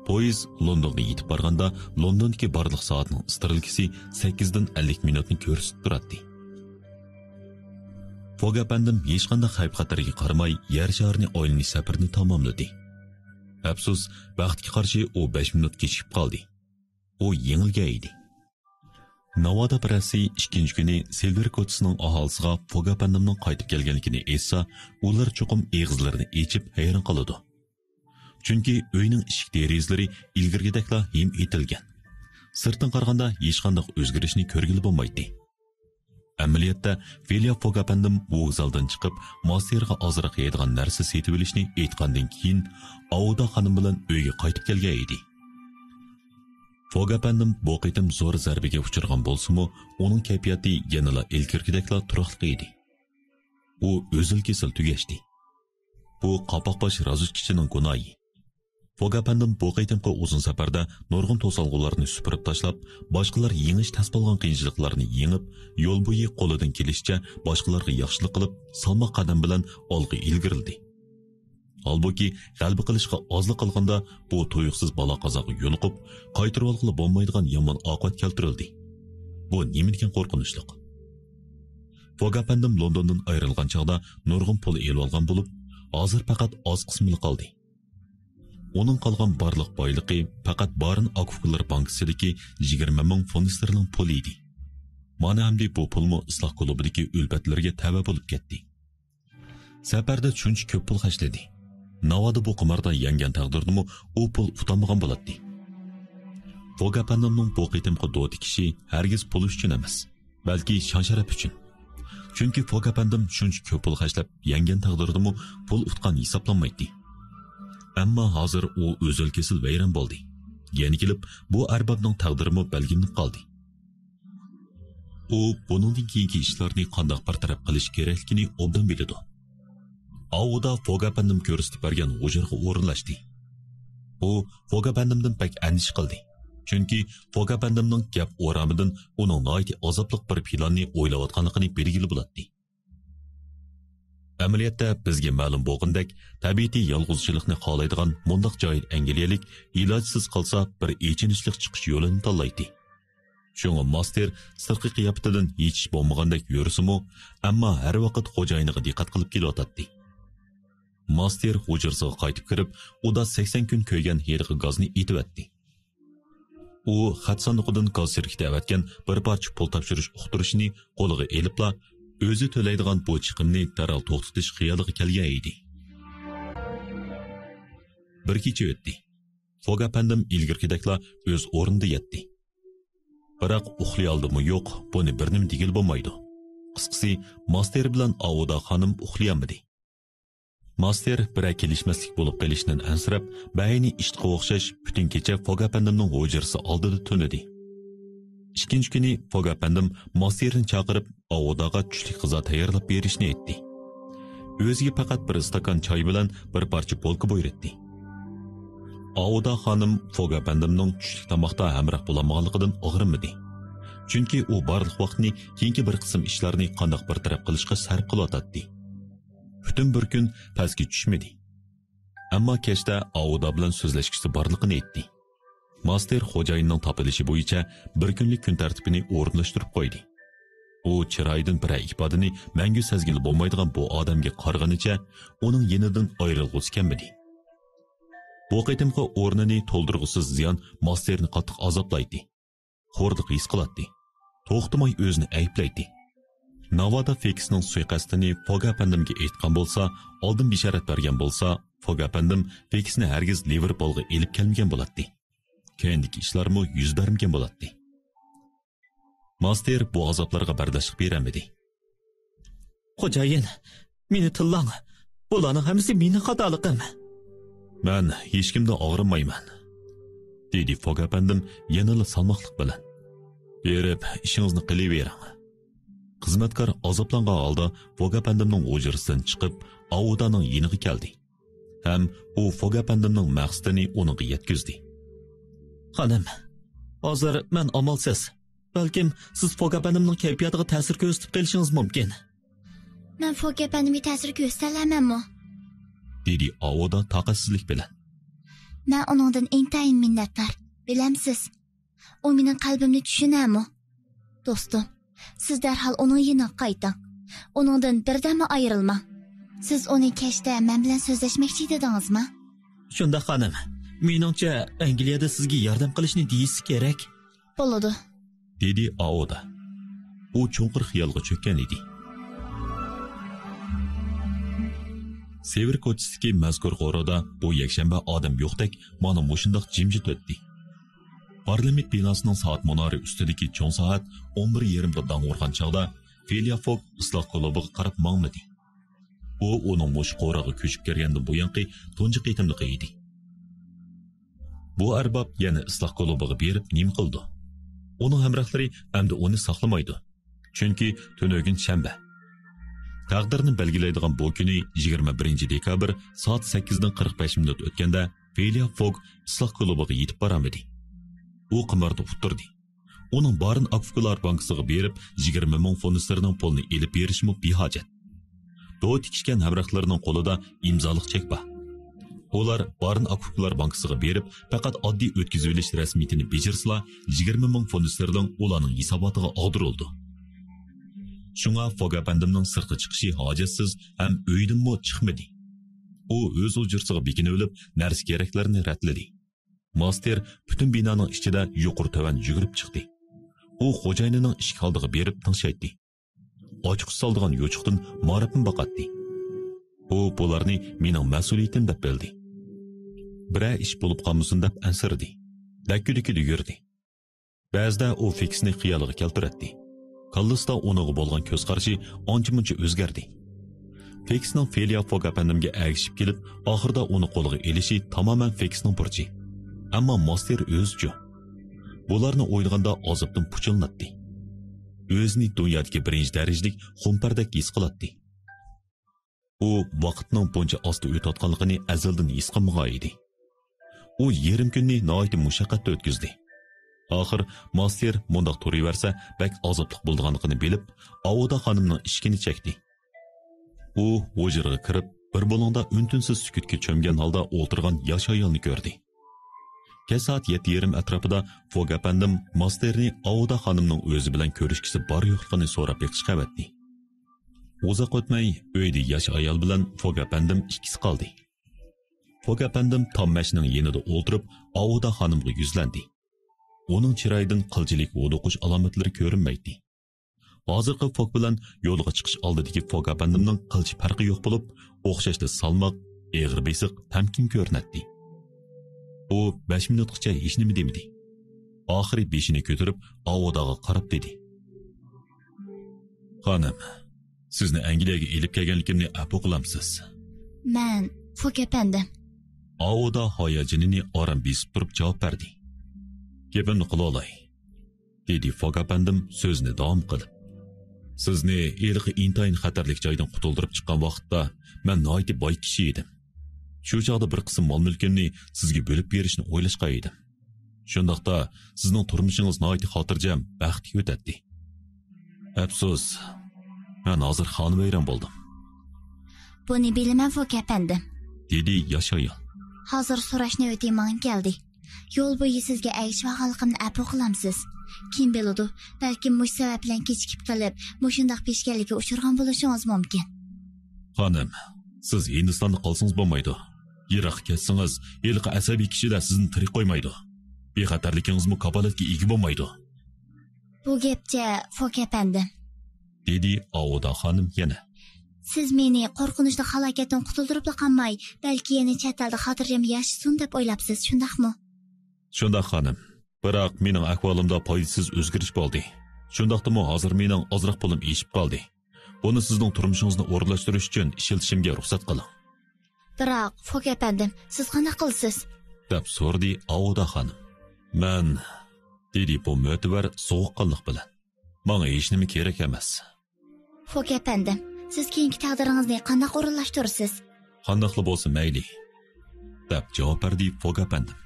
پويىز لوندونغا يېتىپ بارغاندا، لوندوندىكى بارلىق سائەتنىڭ ئىسترېلكىسى سەككىزدىن ئەللىك مىنۇتنى كۆرسىتىپ تۇراتتى. فوگ ئەپەندىم ھېچقانداق خەۋپ-خەتەرگە قارىماي، يەر شارىنى ئايلىنىش سەپىرىنى تاماملىدى. ئەپسۇس، ۋاقىتقا قارشى ئۇ بەش مىنۇت كېچىكىپ قالدى. ئۇ يېڭىلگەن ئىدى. ناۋادا پىرەسسى ئىككىنچى كۈنى سىلۋېر كوچىسىنىڭ ئاھالىسىغا فوگ ئەپەندىمنىڭ قايتىپ كەلگەنلىكىنى ئېيتسا، ئۇلار چوقۇم ئېغىزلىرىنى ئېچىپ ھەيران قالىدۇ. چۈنكى ئۆينىڭ ئىشىك دېرىزىلىرى ئىلگىرىكىدەكلا ھىم ئېتىلگەن. سىرتتىن قارىغاندا ھېچقانداق ئۆزگىرىشنى كۆرگىلى بولمايتتى. ئەمەلىيەتتە، ۋىليا فوگ ئەپەندىم ۋوگزالدىن چىقىپ، ماستېرغا ئازراق يەيدىغان نەرسە سېتىۋېلىشنى ئېيتقاندىن كېيىن، ئاۋۇدا خانىم بىلەن ئۆيگە قايتىپ كەلگەن ئىدى. فوگ ئەپەندىم بۇ قېتىم زور زەربىگە ئۇچرىغان بولسىمۇ، ئۇنىڭ كەيپىياتى يەنىلا ئىلگىرىكىدەكلا تۇراقلىق ئىدى. ئۇ ئۈزۈل-كېسىل تۈگەشتى. بۇ قاپاقباش رازۋېدكىچىنىڭ گۇناھى. فوگ ئەپەندىم بۇ قېتىمقى ئۇزۇن سەپەردە نۇرغۇن توسالغۇلارنى سۈپۈرۈپ تاشلاپ، باشقىلار يېڭىش تەس بولغان قىيىنچىلىقلارنى يېڭىپ، يول بويى قولىدىن كېلىشىچە باشقىلارغا ياخشىلىق قىلىپ، سالماق قەدەم بىلەن ئالغا ئىلگىرىلىدى. ھالبۇكى، غەلىبە قىلىشقا ئازلا قالغاندا، بۇ تۇيۇقسىز بالا-قازاغا يولۇقۇپ، قايتۇرۇۋالغىلى بولمايدىغان يامان ئاقىۋەت كەلتۈرۈلدى. بۇ نېمىدېگەن قورقۇنچلۇق! فوگ ئەپەندىم لوندوندىن ئايرىلغان چاغدا نۇرغۇن پۇل ئېلىۋالغان بولۇپ، ھازىر پەقەت ئاز قىسمىلا قالدى. ئۇنىڭ قالغان بارلىق بايلىقى پەقەت بارىن ئاكا-ئۇكىلار بانكىسىدىكى يىگىرمە مىڭ فونستېرلىڭ پۇلى ئىدى. مانا ئەمدى بۇ پۇلمۇ ئىسلاھ كۇلۇبىدىكى ئۈلپەتلىرىگە تەۋە بولۇپ كەتتى. سەپەردە شۇنچە كۆپ پۇل خەجلىدى. ناۋادا بۇ قىماردا يەڭگەن تەقدىردىمۇ ئۇ پۇل ئۇتالمىغان بولاتتى. فوگ ئەپەندىمنىڭ بۇ قېتىمقى دو تىكىشى ھەرگىز پۇل ئۈچۈن ئەمەس، بەلكى شان-شەرەپ ئۈچۈن. چۈنكى فوگ ئەپەندىم شۇنچە كۆپ پۇل خەجلەپ يەڭگەن تەقدىردىمۇ پۇل ئۇتقان ھېسابلانمايتتى. ئەمما ھازىر ئۇ ئۆزەل كېسىل ۋەيران بولدى. يەنە كېلىپ بۇ ئەربابنىڭ تەقدىرىمۇ بەلگىلىنىپ قالدى. ئۇ بۇنىڭدىن كېيىنكى ئىشلارنى قانداق بىر تەرەپ قىلىش كېرەكلىكىنى ئوبدان بىلىدۇ. ئاۋۇدا فوگ ئەپەندىم كۆرسىتىپ بەرگەن ھۇجرىغا ئورۇنلاشتى. ئۇ فوگ ئەپەندىمدىن بەك ئەندىشە قىلدى. چۈنكى فوگ ئەپەندىمنىڭ گەپ ئورامىدىن ئۇنىڭ ناھايىتى ئازابلىق بىر پىلاننى ئويلاۋاتقانلىقىنى بىلگىلى بولاتتى. ئەمەلىيەتتە، بىزگە مەلۇم بولغىنىدەك، تەبىئىتى يالغۇزچىلىقنى خالايدىغان مۇنداق جاھىل ئەنگلىيەلىك ئىلاجسىز قالسا، بىر ئېچىنىشلىق چىقىش يولىنى تاللايتتى. شۇڭا ماستېر سىرتقى قىياپىتىدىن ھېچ ئىش بولمىغاندەك يۈرسىمۇ، ئەمما ھەر ۋاقىت خوجايىنىغا دىققەت قىلىپ كېلىۋاتاتتى. ماستېر ھۇجرىسىغا قايتىپ كىرىپ، ئۇدا سەكسەن كۈن كۆيگەن ھېلىقى گازنى ئېتىۋەتتى. ئۇ خەت ساندۇقىدىن گاز شىركىتى ئەۋەتكەن بىر پارچە پۇل تاپشۇرۇش ئۇقتۇرۇشىنى قولىغا ئېلىپلا، ئۆزى تۆلەيدىغان بۇ چىقىمنى دەرھال توختىتىش خىيالىغا كەلگەن ئىدى. بىر كېچە ئۆتتى. فوگ ئەپەندىم ئىلگىرىكىدەكلا ئۆز ئورنىدا ياتتى. بىراق ئۇخلىيالدىمۇ يوق، بۇنى بىر نېمە دېگىلى بولمايدۇ. قىسقىسى، ماستېر بىلەن ئاۋۇدا خانىم ئۇخلىيالمىدى. ماستېر بىرەر كېلىشمەسلىك بولۇپ قېلىشىدىن ئەنسىرەپ، بەئەينى ئىشتىقىغا ئوخشاش پۈتۈن كېچە فوگ ئەپەندىمنىڭ ھۇجرىسى ئالدىدا تۈنىدى. ئىككىنچى كۈنى فوگ ئەپەندىم ماستېرنى چاقىرىپ، ئاۋۇداغا چۈشلۈك غىزا تەييارلاپ بېرىشنى ئېيتتى. ئۆزىگە پەقەت بىر ئىستاكان چاي بىلەن بىر پارچە بولكا بۇيرۇتتى. ئاۋۇدا خانىم فوگ ئەپەندىمنىڭ چۈشلۈك تاماقتا ھەمراھ بولالمىغانلىقىدىن ئاغرىنمىدى. چۈنكى ئۇ بارلىق ۋاقتىنى كېيىنكى بىر قىسىم ئىشلارنى قانداق بىر تەرەپ قىلىشقا سەرپ قىلىۋاتاتتى. پۈتۈن بىر كۈن پەسكە چۈشمىدى. ئەمما كەچتە ئاۋۇدا بىلەن سۆزلەشكۈسى بارلىقىنى ئېيتتى. ماستېر خوجايىننىڭ تاپىلىشى بويىچە بىر كۈنلۈك كۈن تەرتىپىنى ئورۇنلاشتۇرۇپ قويدى. ئۇ چىرايىدىن بىرەر ئىپادىنى مەڭگۈ سەزگىلى بولمايدىغان بۇ ئادەمگە قارىغىنىچە ئۇنىڭ يېنىدىن ئايرىلغۇسى كەلمىدى. بۇ قېتىمقى ئورنىنى تولدۇرغۇسىز زىيان ماستېرنى قاتتىق ئازابلايتتى. خورلۇق ھېس قىلاتتى. توختىماي ئۆزىنى ئەيىبلەيتتى. ناۋادا فېكسنىڭ سۇيىقەستىنى فوگ ئەپەندىمگە ئېيتقان بولسا، ئالدىن بېشارەت بەرگەن بولسا، فوگ ئەپەندىم فېكسنى ھەرگىز لىۋېرپولغا ئېلىپ كەلمىگەن بولاتتى. كەينىدىكى ئىشلارمۇ يۈز بەرمىگەن بولاتتى. ماستېر بۇ ئازابلارغا بەرداشلىق بېرەلمىدى. خوجايىن، مېنى تىللاڭ. بۇلارنىڭ ھەممىسى مېنىڭ خاتالىقىم. مەن ھېچكىمدىن ئاغرىنمايمەن، دېدى فوگ ئەپەندىم يەنىلا سالماقلىق بىلەن. بېرىپ ئىشىڭىزنى قىلىۋېرىڭ. خىزمەتكار ئازابلانغان ھالدا فوگ ئەپەندىمنىڭ ھۇجرىسىدىن چىقىپ، ئاۋۇدانىڭ يېنىغا كەلدى. ھەم ئۇ فوگ ئەپەندىمنىڭ مەقسىتىنى ئۇنىڭغا يەتكۈزدى. خانىم، ھازىر مەن ئامالسىز. بەلكىم سىز فوگ ئەپەندىمنىڭ كەيپىياتىغا تەسىر كۆرسىتىپ قېلىشىڭىز مۇمكىن. مەن فوگ ئەپەندىمگە تەسىر كۆرسىتەلەيمەنمۇ؟ دېدى ئاۋۇدا تاقەتسىزلىك بىلەن. مەن ئۇنىڭدىن ئىنتايىن مىننەتدار. بىلەمسىز، ئۇ مېنىڭ قەلبىمنى چۈشىنەمۇ؟ دوستۇم، سىز دەرھال ئۇنىڭ يېنىغا قايتىڭ. ئۇنىڭدىن بىردەممۇ ئايرىلماڭ. سىز ئۇنى كەچتە مەن بىلەن سۆزلەشمەكچى دېدىڭىزمۇ؟ شۇنداق، خانىم. مېنىڭچە، ئەنگلىيەدە سىزگە ياردەم قىلىشنى دېيىشى كېرەك. بولىدۇ، دېدى ئاۋۇدا. ئۇ چوڭقۇر خىيالغا چۆككەن ئىدى. سېۋىر كوچىسىدىكى مەزكۇر غورىدا بۇ يەكشەنبە ئادەم يوقتەك مانا مۇشۇنداق جىمجىت ئۆتتى. پارلامېنت بىناسىنىڭ سائەت مۇنارى ئۈستىدىكى چوڭ سائەت ئون بىر يېرىمدا داڭ ئۇرغان چاغدا فىليا فوگ ئىسلاھ كۇلۇبىغا قاراپ ماڭمىدى. بۇ ئۇنىڭ مۇشۇ قورىغا كۆچۈپ كىرگەندىن بۇيانقى تۇنجى قېتىملىقى ئىدى. بۇ ئەرباب يەنە ئىسلاھ كۇلۇبىغا بېرىپ نېمە قىلىدۇ؟ ئۇنىڭ ھەمراھلىرى ئەمدى ئۇنى ساقلىمايدۇ. چۈنكى تۈنۈگۈن شەنبە. تەقدىرنى بەلگىلەيدىغان بۇ كۈنى، يىگىرمە بىرىنچى دېكابىر، سائەت سەككىزدىن قىرىق بەش مىنۇت ئۆتكەندە، فېلىيا فوگ ئىسلاھ كۇلۇبىغا يېتىپ بارالمىدى. ئۇ قىماردا ئۇتتۇردى. ئۇنىڭ بارىن ئاكفۇكلار بانكىسىغا بېرىپ، يىگىرمە مىڭ فونسلېرنىڭ پۇلىنى ئېلىپ بېرىشىمۇ بىھاجەت. دو تىكىشكەن ھەمراھلىرىنىڭ قولىدا ئىمزالىق چەك بار. ئۇلار بارىن ئاكفۇكلار بانكىسىغا بېرىپ، پەقەت ئاددىي ئۆتكۈزۈۋېلىش رەسمىيىتىنى بېجىرسىلا، يىگىرمە مىڭ فونسلېرنىڭ ئۇلارنىڭ ھېساباتىغا ئاغدۇرۇلىدۇ. شۇڭا فوگ ئەپەندىمنىڭ سىرتقا چىقىشى ھاجەتسىز ھەم ئۆيدىنمۇ چىقمىدى. ئۇ ئۆز ھۇجرىسىغا بېكىنىۋېلىپ، نەرسە-كېرەكلىرىنى رەتلىدى. ماستېر پۈتۈن بىنانىڭ ئىچىدە يۇقىرى-تۆۋەن يۈگۈرۈپ چىقتى. ئۇ خوجايىنىنىڭ ئىشىك ئالدىغا بېرىپ تىڭشايتتى. ئاچقۇچ سالىدىغان يوچۇقتىن مارىپنى باقاتتى. ئۇ بۇلارنى مېنىڭ مەسئۇلىيىتىم دەپ بىلدى. بىرەر ئىش بولۇپ قالمىسۇن دەپ ئەنسىرىدى. دەككە-دۈككىدە يۈردى. بەزىدە ئۇ فېكسنى خىيالىغا كەلتۈرەتتى. كاللىسىدا ئۇنىڭغا بولغان كۆز قارىشى ئانچە-مۇنچە ئۆزگەردى. فېكسنىڭ فېلىيا فوگ ئەپەندىمگە ئەگىشىپ كېلىپ، ئاخىرىدا ئۇنى قولىغا ئېلىشى تامامەن فېكسنىڭ بۇرچى. ئەمما ماستېر ئۆزىچۇ؟ بۇلارنى ئويلىغاندا ئازابتىن پۇچۇلىناتتى. ئۆزىنى دۇنيادىكى بىرىنچى دەرىجىلىك خۇمپەردەك ھېس قىلاتتى. ئۇ ۋاقىتنىڭ بۇنچە ئاستا ئۆتۈۋاتقانلىقىنى ئەزەلدىن ھېس قىلمىغان ئىدى. ئۇ يېرىم كۈننى ناھايىتى مۇشەققەتتە ئۆتكۈزدى. ئاخىر ماستېر مۇنداق تۇرۇۋەرسە بەك ئازابلىق بولىدىغانلىقىنى بىلىپ، ئاۋودا خانىمنىڭ ئىشىكىنى چەكتى. ئۇ ھۇجرىغا كىرىپ، بىر بۇلۇڭدا ئۈن-تىنسىز سۈكۈتكە چۆمگەن ھالدا ئولتۇرغان ياش ئايالنى كۆردى. كەچ سائەت يەتتە يېرىم ئەتراپىدا فوگ ئەپەندىم ماستېرنى ئاۋودا خانىمنىڭ ئۆزى بىلەن كۆرۈشكۈسى بار-يوقلۇقىنى سوراپ بېقىشقا ئەۋەتتى. ئۇزاق ئۆتمەي، ئۆيدە ياش ئايال بىلەن فوگ ئەپەندىم ئىككىسى قالدى. فوگ ئەپەندىم تام مەشنىڭ يېنىدا ئولتۇرۇپ، ئاۋودا خانىمغا يۈزلەندى. ئۇنىڭ چىرايىدىن قىلچىلىك ھودۇقۇش ئالامەتلىرى كۆرۈنمەيتتى. ھازىرقى فوگ بىلەن يولغا چىقىش ئالدىدىكى فوگ ئەپەندىمنىڭ قىلچە پەرقى يوق بولۇپ، ئوخشاشلا سالماق، ئېغىر بېسىق، تەمكىن كۆرۈنەتتى. ئۇ بەش مىنۇتقىچە ھېچنېمە دېمىدى. ئاخىرى بېشىنى كۆتۈرۈپ، ئاۋوداغا قاراپ دېدى: «خانىم، سىزنى ئەنگلىيەگە ئېلىپ كەلگەنلىكىمنى ئەپۇ قىلامسىز؟» «مەن فوك ئەپەندىم.» ئاۋودا ھاياجىنىنى ئاران بېسىپ تۇرۇپ جاۋاب بەردى. «گېپىمنى قىلىۋالاي.» دېدى فوك ئەپەندىم سۆزىنى داۋام قىلىپ. «سىزنى ھېلىقى ئىنتايىن خەتەرلىك جايدىن قۇتۇلدۇرۇپ چىققان ۋاقىتتا، مەن ناھايىتى باي كىشى ئىدىم. شۇ چاغدا بىر قىسىم مال-مۈلكۈمنى سىزگە بۆلۈپ بېرىشنى ئويلاشقان ئىدىم. شۇنداقتا سىزنىڭ تۇرمۇشىڭىز ناھايىتى خاتىرجەم، بەختلىك ئۆتەتتى. ئەپسۇس، مەن ھازىر خانىۋەيران بولدۇم.» «بۇنى بىلىمەن، فوك ئەپەندىم.» دېدى ياش ئايال. «ھازىر سوراش نۆۋىتى ماڭا كەلدى. يول بويى سىزگە ئەگىشىۋالغانلىقىمنى ئەپۇ قىلامسىز؟ كىم بىلىدۇ، بەلكىم مۇشۇ سەۋەب بىلەن كېچىكىپ قېلىپ، مۇشۇنداق پېشكەللىككە ئۇچرىغان بولۇشىڭىز مۇمكىن.» «خانىم، سىز ھىندىستاندا قالسىڭىز بولمايدۇ. يىراققا كەتسىڭىز، ھېلىقى ئەسەبىي كىشىلەر سىزنى تىرىك قويمايدۇ. بىخەتەرلىكىڭىزمۇ كاپالەتكە ئىگە بولمايدۇ.» «بۇ گەپچە، فوك ئەپەندىم.» دېدى ئاۋودا خانىم يەنە. «سىز مېنى قورقۇنچلۇق ھالاكەتتىن قۇتۇلدۇرۇپلا قالماي، بەلكى يەنە چەت ئەلدە خاتىرجەم ياشىسۇن دەپ ئويلاپسىز، شۇنداقمۇ؟» «شۇنداق، خانىم. بىراق مېنىڭ ئەھۋالىمدا پايدىسىز ئۆزگىرىش بولدى. شۇنداقتىمۇ ھازىر مېنىڭ ئازراق پۇلۇم ئېشىپ قالدى. بۇنى سىزنىڭ تۇرمۇشىڭىزنى ئورۇنلاشتۇرۇش ئۈچۈن ئىشلىتىشىمگە رۇخسەت قىلىڭ.» «بىراق، فوك ئەپەندىم، سىز قانداق قىلىسىز؟» دەپ سورىدى ئاۋودا خانىم. «مەن...» دېدى بۇ مۆتىۋەر سوغۇققانلىق بىلەن. «ماڭا ھېچنېمە كېرەك ئەمەس.» «فوك ئەپەندىم، سىز كېيىنكى تەقدىرىڭىزنى قانداق ئورۇنلاشتۇرىسىز؟» «قانداقلا بولسا مەيلى.» دەپ جاۋاب بەردى فوك ئەپەندىم.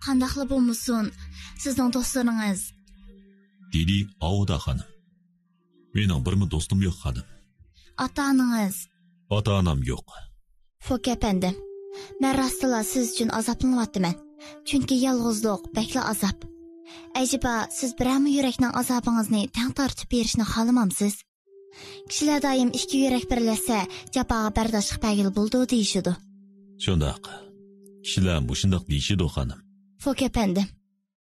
«قانداقلا بولمىسۇن، سىزنىڭ دوستلىرىڭىز...» دېدى ئاۋودا خانىم. «مېنىڭ بىرمۇ دوستۇم يوق، خانىم.» «ئاتا-ئانىڭىز؟» «ئاتا-ئانام يوق.» «فوك ئەپەندىم، مەن راستلا سىز ئۈچۈن ئازابلىنىۋاتىمەن. چۈنكى يالغۇزلۇق بەكلا ئازاب. ئەجەبا، سىز بىرەرمۇ يۈرەكنىڭ ئازابىڭىزنى تەڭ تارتىپ بېرىشنى خالىمامسىز؟ كىشىلەر دائىم ئىككى يۈرەك بىرلەشسە، جاپاغا بەرداشلىق بەرگىلى بولىدۇ دېيىشىدۇ.» «شۇنداق. كىشىلەر مۇشۇنداق دېيىشىدۇ، خانىم.» «فوك ئەپەندىم.»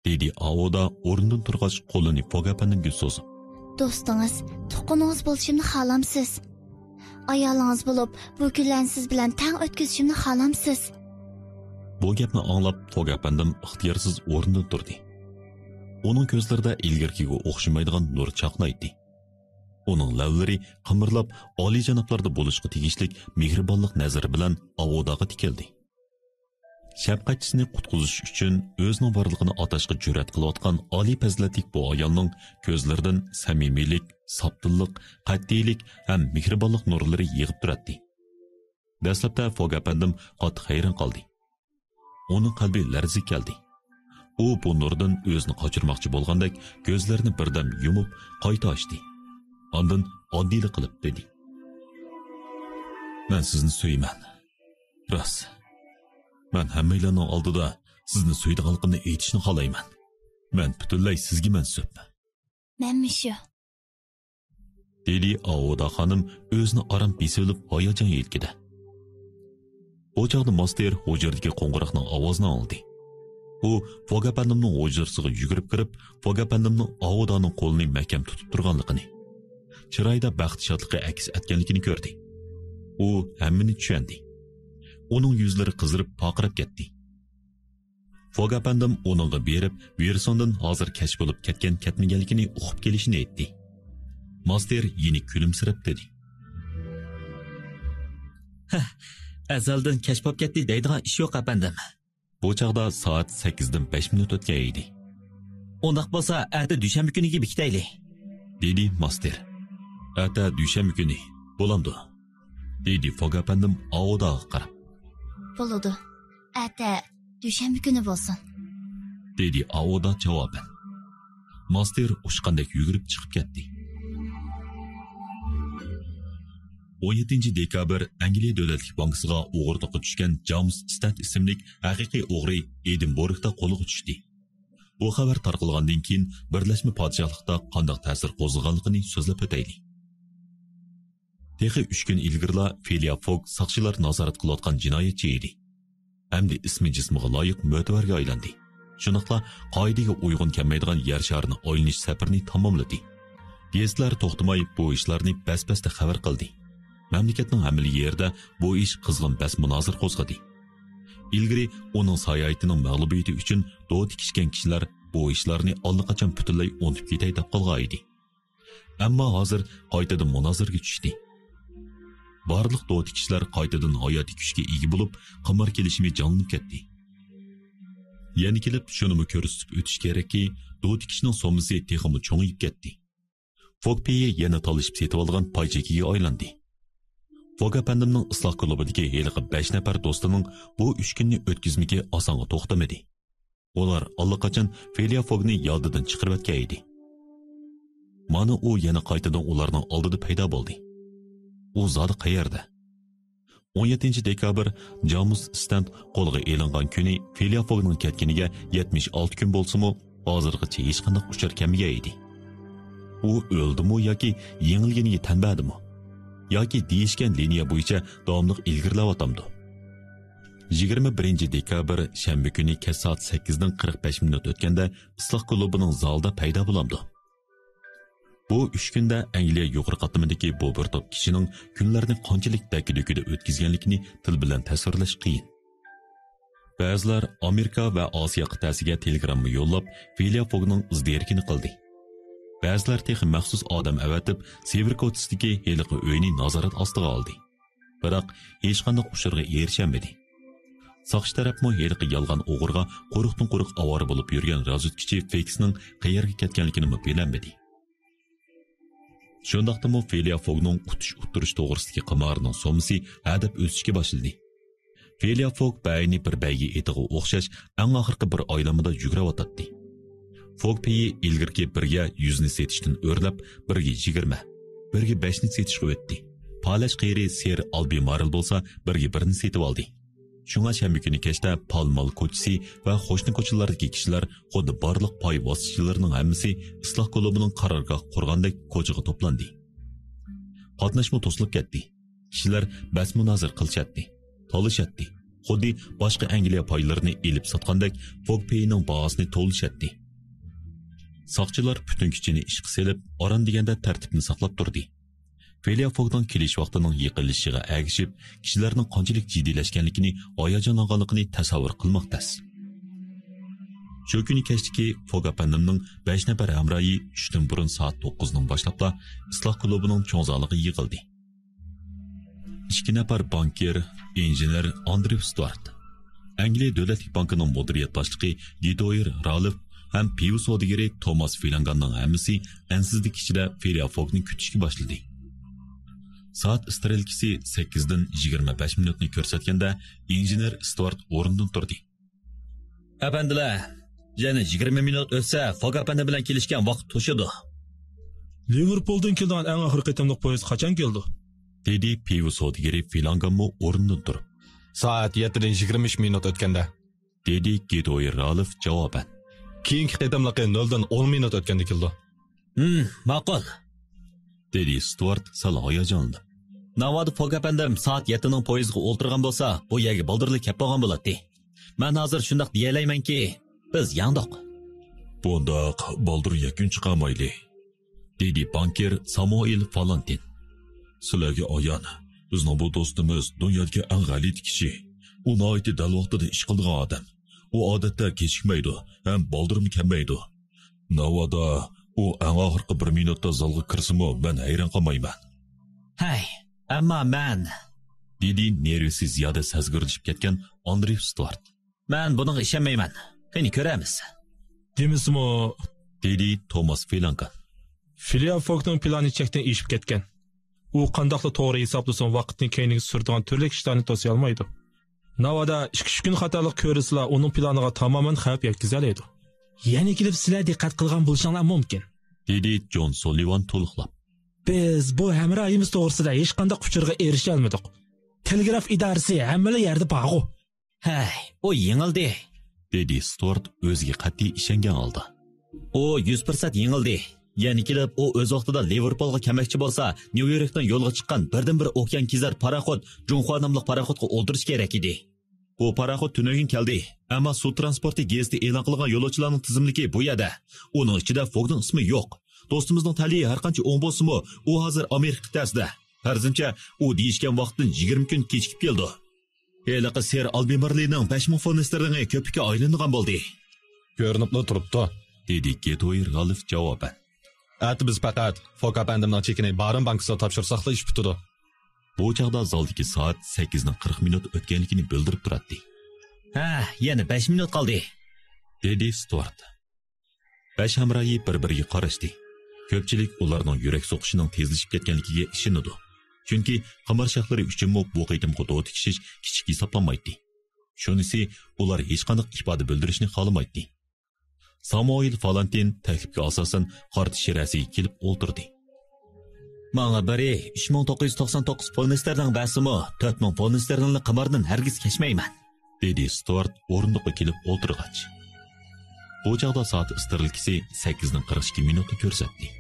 دېدى ئاۋودا ئورنىدىن تۇرغاچ قولىنى فوك ئەپەندىمگە سوزۇپ. «دوستىڭىز، تۇغقىنىڭىز بولۇشۇمنى خالامسىز؟ ئايالىڭىز بولۇپ، بۇ كۈنلەرنى سىز بىلەن تەڭ ئۆتكۈزۈشۈمنى خالامسىز؟» بۇ گەپنى ئاڭلاپ، فوك ئەپەندىم ئىختىيارسىز ئورنىدىن تۇردى. ئۇنىڭ كۆزلىرىدە ئىلگىرىكىگە ئوخشىمايدىغان نۇر چاقنايتتى. ئۇنىڭ لەۋلىرى قىمىرلاپ، ئالىيجانابلاردا بولۇشقا تېگىشلىك مېھرىبانلىق نەزىرى بىلەن ئاۋوداغا تىكىلدى. شەپقەتچىسىنى قۇتقۇزۇش ئۈچۈن ئۆزىنىڭ بارلىقىنى ئاتاشقا جۈرئەت قىلىۋاتقان ئالىي پەزىلەتلىك بۇ ئايالنىڭ كۆزلىرىدىن سەمىمىيلىك، ساپتىنلىق، قەتئىيلىك ھەم مېھرىبانلىق نۇرلىرى يېغىپ تۇراتتى. دەسلەپتە فوگ ئەپەندىم قاتتىق ھەيران قالدى. ئۇنىڭ قەلبى لەرزىگە كەلدى. ئۇ بۇ نۇردىن ئۆزىنى قاچۇرماقچى بولغاندەك كۆزلىرىنى بىردەم يۇمۇپ، قايتا ئاچتى. ئاندىن ئاددىيلا قىلىپ دېدى: «مەن سىزنى سۆيىمەن. راست. مەن ھەممەيلەننىڭ ئالدىدا سىزنى سۆيىدىغانلىقىمنى ئېيتىشنى خالايمەن. مەن پۈتۈنلەي سىزگە مەنسۇپ.» مەنمۇ شۇ. دېدى ئاۋۇدا خانىم ئۆزىنى ئاران بېسىۋېلىپ ھاياجان يىلكىدە. بۇ چاغدا ماستېر ھۇجرىدىكى قوڭغۇراقنىڭ ئاۋازىنى ئاڭلىدى. ئۇ فوگ ئەپەندىمنىڭ ھۇجرىسىغا يۈگۈرۈپ كىرىپ، فوگ ئەپەندىمنىڭ ئاۋۇدانىڭ قولىنى مەھكەم تۇتۇپ تۇرغانلىقىنى، چىرايىدا بەخت شادلىقى ئەكس ئەتكەنلىكىنى كۆردى. ئۇ ھەممىنى چۈشەندى. ئۇنىڭ يۈزلىرى قىزىرىپ پارقىراپ كەتتى. فوگ ئەپەندىم ئۇنىڭغا بېرىپ، ۋىرسوندىن ھازىر كەچ بولۇپ كەتكەن كەتمىگەنلىكىنى ئۇقۇپ كېلىشىنى ئېيتتى. ماستېر يەنە كۈلۈمسىرەپ دېدى: «ھە، ئەزەلدىن كەچ بولۇپ كەتتى دەيدىغان ئىش يوق، ئەپەندىم.» بۇ چاغدا سائەت سەككىزدىن بەش مىنۇت ئۆتكەن ئىدى. «ئۇنداق بولسا، ئەتە دۈشەنبە كۈنىگە بېكىتەيلى.» دېدى ماستېر. «ئەتە دۈشەنبە كۈنى، بولامدۇ؟» دېدى فوگ ئەپەندىم ئاۋۇداغا قاراپ. «بولىدۇ. ئەتە دۈشەنبە كۈنى بولسۇن.» دېدى ئاۋۇدا جاۋابەن. ماستېر ئۇچقاندەك يۈگۈرۈپ چىقىپ كەتتى. ئون يەتتىنچى دېكابىر ئەنگلىيە دۆلەتلىك بانكىسىغا ئوغرىلىققا چۈشكەن جامېس ستەنت ئىسىملىك ھەقىقىي ئوغرى ئېدىنبورگدا قولغا چۈشتى. بۇ خەۋەر تارقالغاندىن كېيىن بىرلەشمە پادىشاھلىقتا قانداق تەسىر قوزغىغانلىقىنى سۆزلەپ ئۆتەيلى. تېخى ئۈچ كۈن ئىلگىرىلا فىلىيا فوگ ساقچىلار نازارەت قىلىۋاتقان جىنايەتچى ئىدى. ئەمدى ئىسمى جىسمىغا لايىق مۆتىۋەرگە ئايلاندى. شۇنداقلا قائىدىگە ئۇيغۇن كەلمەيدىغان يەر شارىنى ئايلىنىش سەپىرىنى تاماملىدى. گېزىتلەر توختىماي بۇ ئىشلارنى بەس-بەستە خەۋەر قىلدى. مەملىكەتنىڭ ھەممىلا يېرىدە بۇ ئىش قىزغىن بەس-مۇنازىرە قوزغىدى. ئىلگىرى ئۇنىڭ ساياھىتىنىڭ مەغلۇبىيىتى ئۈچۈن دو تىكىشكەن كىشىلەر بۇ ئىشلارنى ئاللىقاچان پۈتۈنلەي ئۇنتۇپ كېتەي دەپ قالغان ئىدى. ئەمما ھازىر قايتىدىن مۇنازىرىگە چۈشتى. بارلىق دو تىكىشلەر قايتىدىن ھاياتىي كۈچكە ئىگە بولۇپ، قىمار كېلىشىمى جانلىنىپ كەتتى. يەنە كېلىپ شۇنىمۇ كۆرسىتىپ ئۆتۈش كېرەككى، دو تىكىشنىڭ سوممىسى تېخىمۇ چوڭىيىپ كەتتى. فوگ پېيى يەنە تالىشىپ سېتىۋالغان پاي چېكىگە ئايلاندى. فوگ ئەپەندىمنىڭ ئىسلاھ كۇلۇبىدىكى ھېلىقى بەش نەپەر دوستىنىڭ بۇ ئۈچ كۈننى ئۆتكۈزمىكى ئاسانغا توختىمىدى. ئۇلار ئاللىقاچان فېلىيا فوگنى يادىدىن چىقىرىۋەتكەن ئىدى. مانا ئۇ يەنە قايتىدىن ئۇلارنىڭ ئالدىدا پەيدا بولدى. ئۇ زادى قەيەردە؟ ئون يەتتىنچى دېكابىر جامۇس ستەند قولغا ئېلىنغان كۈنى فېلىيا فوگنىڭ كەتكىنىگە يەتمىش ئالتە كۈن بولسىمۇ، ھازىرغىچە ھېچقانداق ئۇچۇر كەلمىگەن ئىدى. ئۇ ئۆلدىمۇ ياكى يېڭىلگىنىگە تەن بەردىمۇ؟ ياكى دېيىشكەن لىنىيە بويىچە داۋاملىق ئىلگىرىلەۋاتامدۇ؟ يىگىرمە بىرىنچى دېكابىر شەنبە كۈنى كەچ سائەت سەككىزدىن قىرىق بەش مىنۇت ئۆتكەندە ئىسلاھ كۇلۇبىنىڭ زالىدا پەيدا بولامدۇ؟ بۇ ئۈچ كۈندە ئەنگلىيە يۇقىرى قاتلىمىدىكى بۇ بىر توپ كىشىنىڭ كۈنلەرنى قانچىلىك دەككە-دۈككىدە ئۆتكۈزگەنلىكىنى تىل بىلەن تەسۋىرلەش قىيىن. بەزىلەر ئامېرىكا ۋە ئاسىيا قىتئەسىگە تېلېگرامما يوللاپ، فېلىيا فوگنىڭ ئىز دېرىكىنى قىلدى. بەزىلەر تېخى مەخسۇس ئادەم ئەۋەتىپ، سېۋېر كوچىسىدىكى ھېلىقى ئۆينى نازارەت ئاستىغا ئالدى. بىراق، ھېچقانداق ئۇچۇرغا ئېرىشەلمىدى. ساقچى تەرەپمۇ ھېلىقى يالغان ئوغرىغا قۇرۇقتىن قۇرۇق ئاۋارە بولۇپ يۈرگەن رازۋېدكىچى فېكسنىڭ قەيەرگە كەتكەنلىكىنىمۇ بىلەلمىدى. شۇنداقتىمۇ فېلىيا فوگنىڭ ئۇتۇش ئۇتتۇرۇش توغرىسىدىكى قىمارىنىڭ سوممىسى ھەدەپ ئۆسۈشكە باشلىدى. فېلىيا فوگ بەينى بىر بەيگە ئېتىغا ئوخشاش ئەڭ ئاخىرقى بىر ئايلانمىدا جۈگرەۋاتاتتى. فوگ پېيى ئىلگىرىكى بىرگە يۈزنى سېتىشتىن ئۆرلەپ، بىرگە يىگىرمە، بىرگە بەشنى سېتىشقا ئۆتتى. پالەچ قېرى سېر ئالبىمارېل بولسا بىرگە بىرنى سېتىۋالدى. شۇڭا شەنبە كۈنى كەچتە پال مال كوچىسى ۋە قوشنا كوچىلاردىكى كىشىلەر خۇددى بارلىق پاي ۋاسىتىچىلىرىنىڭ ھەممىسى ئىسلاھ كۇلۇبىنىڭ قارارگاھ قۇرغاندەك كوچىغا توپلاندى. قاتناشمۇ توسۇلۇپ كەتتى. كىشىلەر بەس-مۇنازىرە قىلىشاتتى، تالىشاتتى. خۇددى باشقا ئەنگلىيە پايلىرىنى ئېلىپ ساتقاندەك فوگ پېيىنىڭ باھاسىنى توۋلىشاتتى. ساقچىلار پۈتۈن كۈچىنى ئىشقا سېلىپ، ئاران دېگەندە تەرتىپنى ساقلاپ تۇردى. فېلىيا فوگنىڭ كېلىش ۋاقتىنىڭ يېقىنلىشىشىغا ئەگىشىپ، كىشىلەرنىڭ قانچىلىك جىددىيلەشكەنلىكىنى، ھاياجانلانغانلىقىنى تەسەۋۋۇر قىلماق تەس. شۇ كۈنى كەچتىكى فوگ ئەپەندىمنىڭ بەش نەپەر ھەمراھى چۈشتىن بۇرۇن سائەت توققۇزدىن باشلاپلا ئىسلاھ كۇلۇبىنىڭ چوڭ زالىغا يىغىلدى. ئىككى نەپەر بانكىر، ئىنژېنېر ئاندرېۋ ستۇئارت، ئەنگلىيە دۆلەتلىك بانكىنىڭ مۇدىرىيەت باشلىقى گىدويېر رالف، ھەم پىۋا سودىگىرى توماس فىلانگاننىڭ ھەممىسى ئەنسىزلىك ئىچىدە فىلىيا فوگنى كۈتۈشكە باشلىدى. سائەت ئىسترېلكىسى سەككىزدىن يىگىرمە بەش مىنۇتنى كۆرسەتكەندە، ئىنژېنېر ستۇئارت ئورنىدىن تۇردى. ئەپەندىلەر، يەنە يىگىرمە مىنۇت ئۆتسە، فوگ ئەپەندى بىلەن كېلىشكەن ۋاقىت توشىدۇ. لىۋېرپۇلدىن كېلىدىغان ئەڭ ئاخىرقى قېتىملىق پويىز قاچان كېلىدۇ؟ دېدى پىۋا سودىگىرى فىلانگانمۇ ئورنىدىن تۇرۇپ. سائەت يەتتىدىن يىگىرمە ئۈچ مىنۇت ئۆتكەندە. دېدى گېدوي رالف جاۋابەن. كېيىنكى قېتىملىقى نۆلدىن ئون مىنۇت ئۆتكەندە كېلىدۇ. ھىم، ماقۇل. دېدى ستۇئارت سەل ھاياجانلىنىپ. ناۋادا فوگ ئەپەندىم سائەت يەتتىنىڭ پويىزىغا ئولتۇرغان بولسا، بۇ يەرگە بالدۇرلا كەپ بولغان بولاتتى. مەن ھازىر شۇنداق دېيەلەيمەنكى، بىز يەڭدۇق. بۇنداق بالدۇر يەكۈن چىقارمايلى، دېدى بانكىر سامۇئېل فالانتىن. سىلەرگە ئايان، بىزنىڭ بۇ دوستىمىز دۇنيادىكى ئەڭ غەلىتە كىشى. ئۇ ناھايىتى دەل ۋاقتىدا ئىش قىلىدىغان ئادەم. ئۇ ئادەتتە كېچىكمەيدۇ ھەم بالدۇرمۇ كەلمەيدۇ. ناۋادا ئۇ ئەڭ ئاخىرقى بىر مىنۇتتا زالغا كىرسىمۇ، مەن ھەيران قالمايمەن. ھەي، ئەمما مەن، دېدى نېرۋىسى زىيادە سەزگۈرلىشىپ كەتكەن ئانرى ستۇئارت. مەن بۇنىڭغا ئىشەنمەيمەن. قېنى كۆرەرمىز. دېمىسىمۇ، دېدى توماس فىلانكان. فىلىيا فوگنىڭ پىلانى چەكتىن ئېشىپ كەتكەن. ئۇ قانداقلا توغرا ھېسابلىسۇن، ۋاقىتنى كەينىگە سۈرىدىغان تۈرلۈك ئىشلارنى توسىيالمايدۇ. ناۋادا ئىككى-ئۈچ كۈن خاتالىق كۆرسىلا، ئۇنىڭ پىلانىغا تامامەن خەۋپ يەتكۈزەلەيدۇ. يەنە كېلىپ سىلەر دىققەت قىلغان بولۇشۇڭلار مۇمكىن، دېدى جون سولىۋان تولۇقلاپ. بىز بۇ ھەمراھىمىز توغرىسىدا ھېچقانداق ئۇچۇرغا ئېرىشەلمىدۇق. تېلېگراف ئىدارىسى ھەممىلا يەردە بارغۇ. ھەي، ئۇ يېڭىلدى، دېدى ستۇئارت ئۆزىگە قەتئىي ئىشەنگەن ھالدا. ئۇ يۈز پىرسەنت يېڭىلدى. يەنە كېلىپ ئۇ ئۆز ۋاقتىدا لىۋېرپۇلغا كەلمەكچى بولسا، نيۇ يوركتىن يولغا چىققان بىردىنبىر ئوكيان كېزەر پاراخوت جۇڭخۇا ناملىق پاراخوتقا ئولتۇرۇشى كېرەك ئىدى. بۇ پاراخوت تۈنۈگۈن كەلدى، ئەمما سۇ ترانسپورتى گېزىتى ئېلان قىلغان يولۇچىلارنىڭ تىزىملىكى بۇ يەردە. ئۇنىڭ ئىچىدە فوگنىڭ ئىسمى يوق. دوستىمىزنىڭ تەلىيى ھەرقانچە ئوڭ بولسىمۇ، ئۇ ھازىر ئامېرىكا قىتئەسىدە. پەرىزىمچە، ئۇ دېيىشكەن ۋاقىتتىن يىگىرمە كۈن كېچىكىپ كېلىدۇ. ھېلىقى سېر ئالبېمېرلىنىڭ بەش مىڭ فونستېرلىڭى كۆپۈككە ئايلىنىدىغان بولدى. كۆرۈنۈپلا تۇرۇپتۇ، دېدى گېتوي رالف جاۋابەن. ئەتە بىز پەقەت فوك ئەپەندىمنىڭ چېكىنى بارىن بانكىسىغا تاپشۇرساقلا ئىش پۈتىدۇ. بۇ چاغدا زالدىكى سائەت سەككىزنىڭ قىرىق مىنۇت ئۆتكەنلىكىنى بىلدۈرۈپ تۇراتتى. ھە، يەنە بەش مىنۇت قالدى، دېدى ستۇئارت. بەش ھەمراھى بىر-بىرىگە قاراشتى. كۆپچىلىك ئۇلارنىڭ يۈرەك سوقۇشىنىڭ تېزلىشىپ كەتكەنلىكىگە ئىشىنىدۇ. چۈنكى قىمار شاھلىرى ئۈچۈنمۇ بۇ قېتىمقى دودا تىكىشىش كىچىك ھېسابلانمايتتى. شۇنىسى، ئۇلار ھېچقانداق ئىپادە بىلدۈرۈشنى خالىمايتتى. سامۇئېل فالانتىن تەكلىپكە ئاساسەن قارت شىرەسىگە كېلىپ ئولتۇردى. ماڭا بىرى ئۈچ مىڭ توققۇز يۈز توقسان توققۇز فونستېرلىڭ بەرسىمۇ، تۆت مىڭ فونستېرلىڭنى قىماردىن ھەرگىز كەچمەيمەن، دېدى ستۇئارت ئورۇندۇققا كېلىپ ئولتۇرغاچ. بۇ چاغدا سائەت ئىسترېلكىسى سەككىزنىڭ قىرىق ئىككى مىنۇتنى كۆرسەتتى.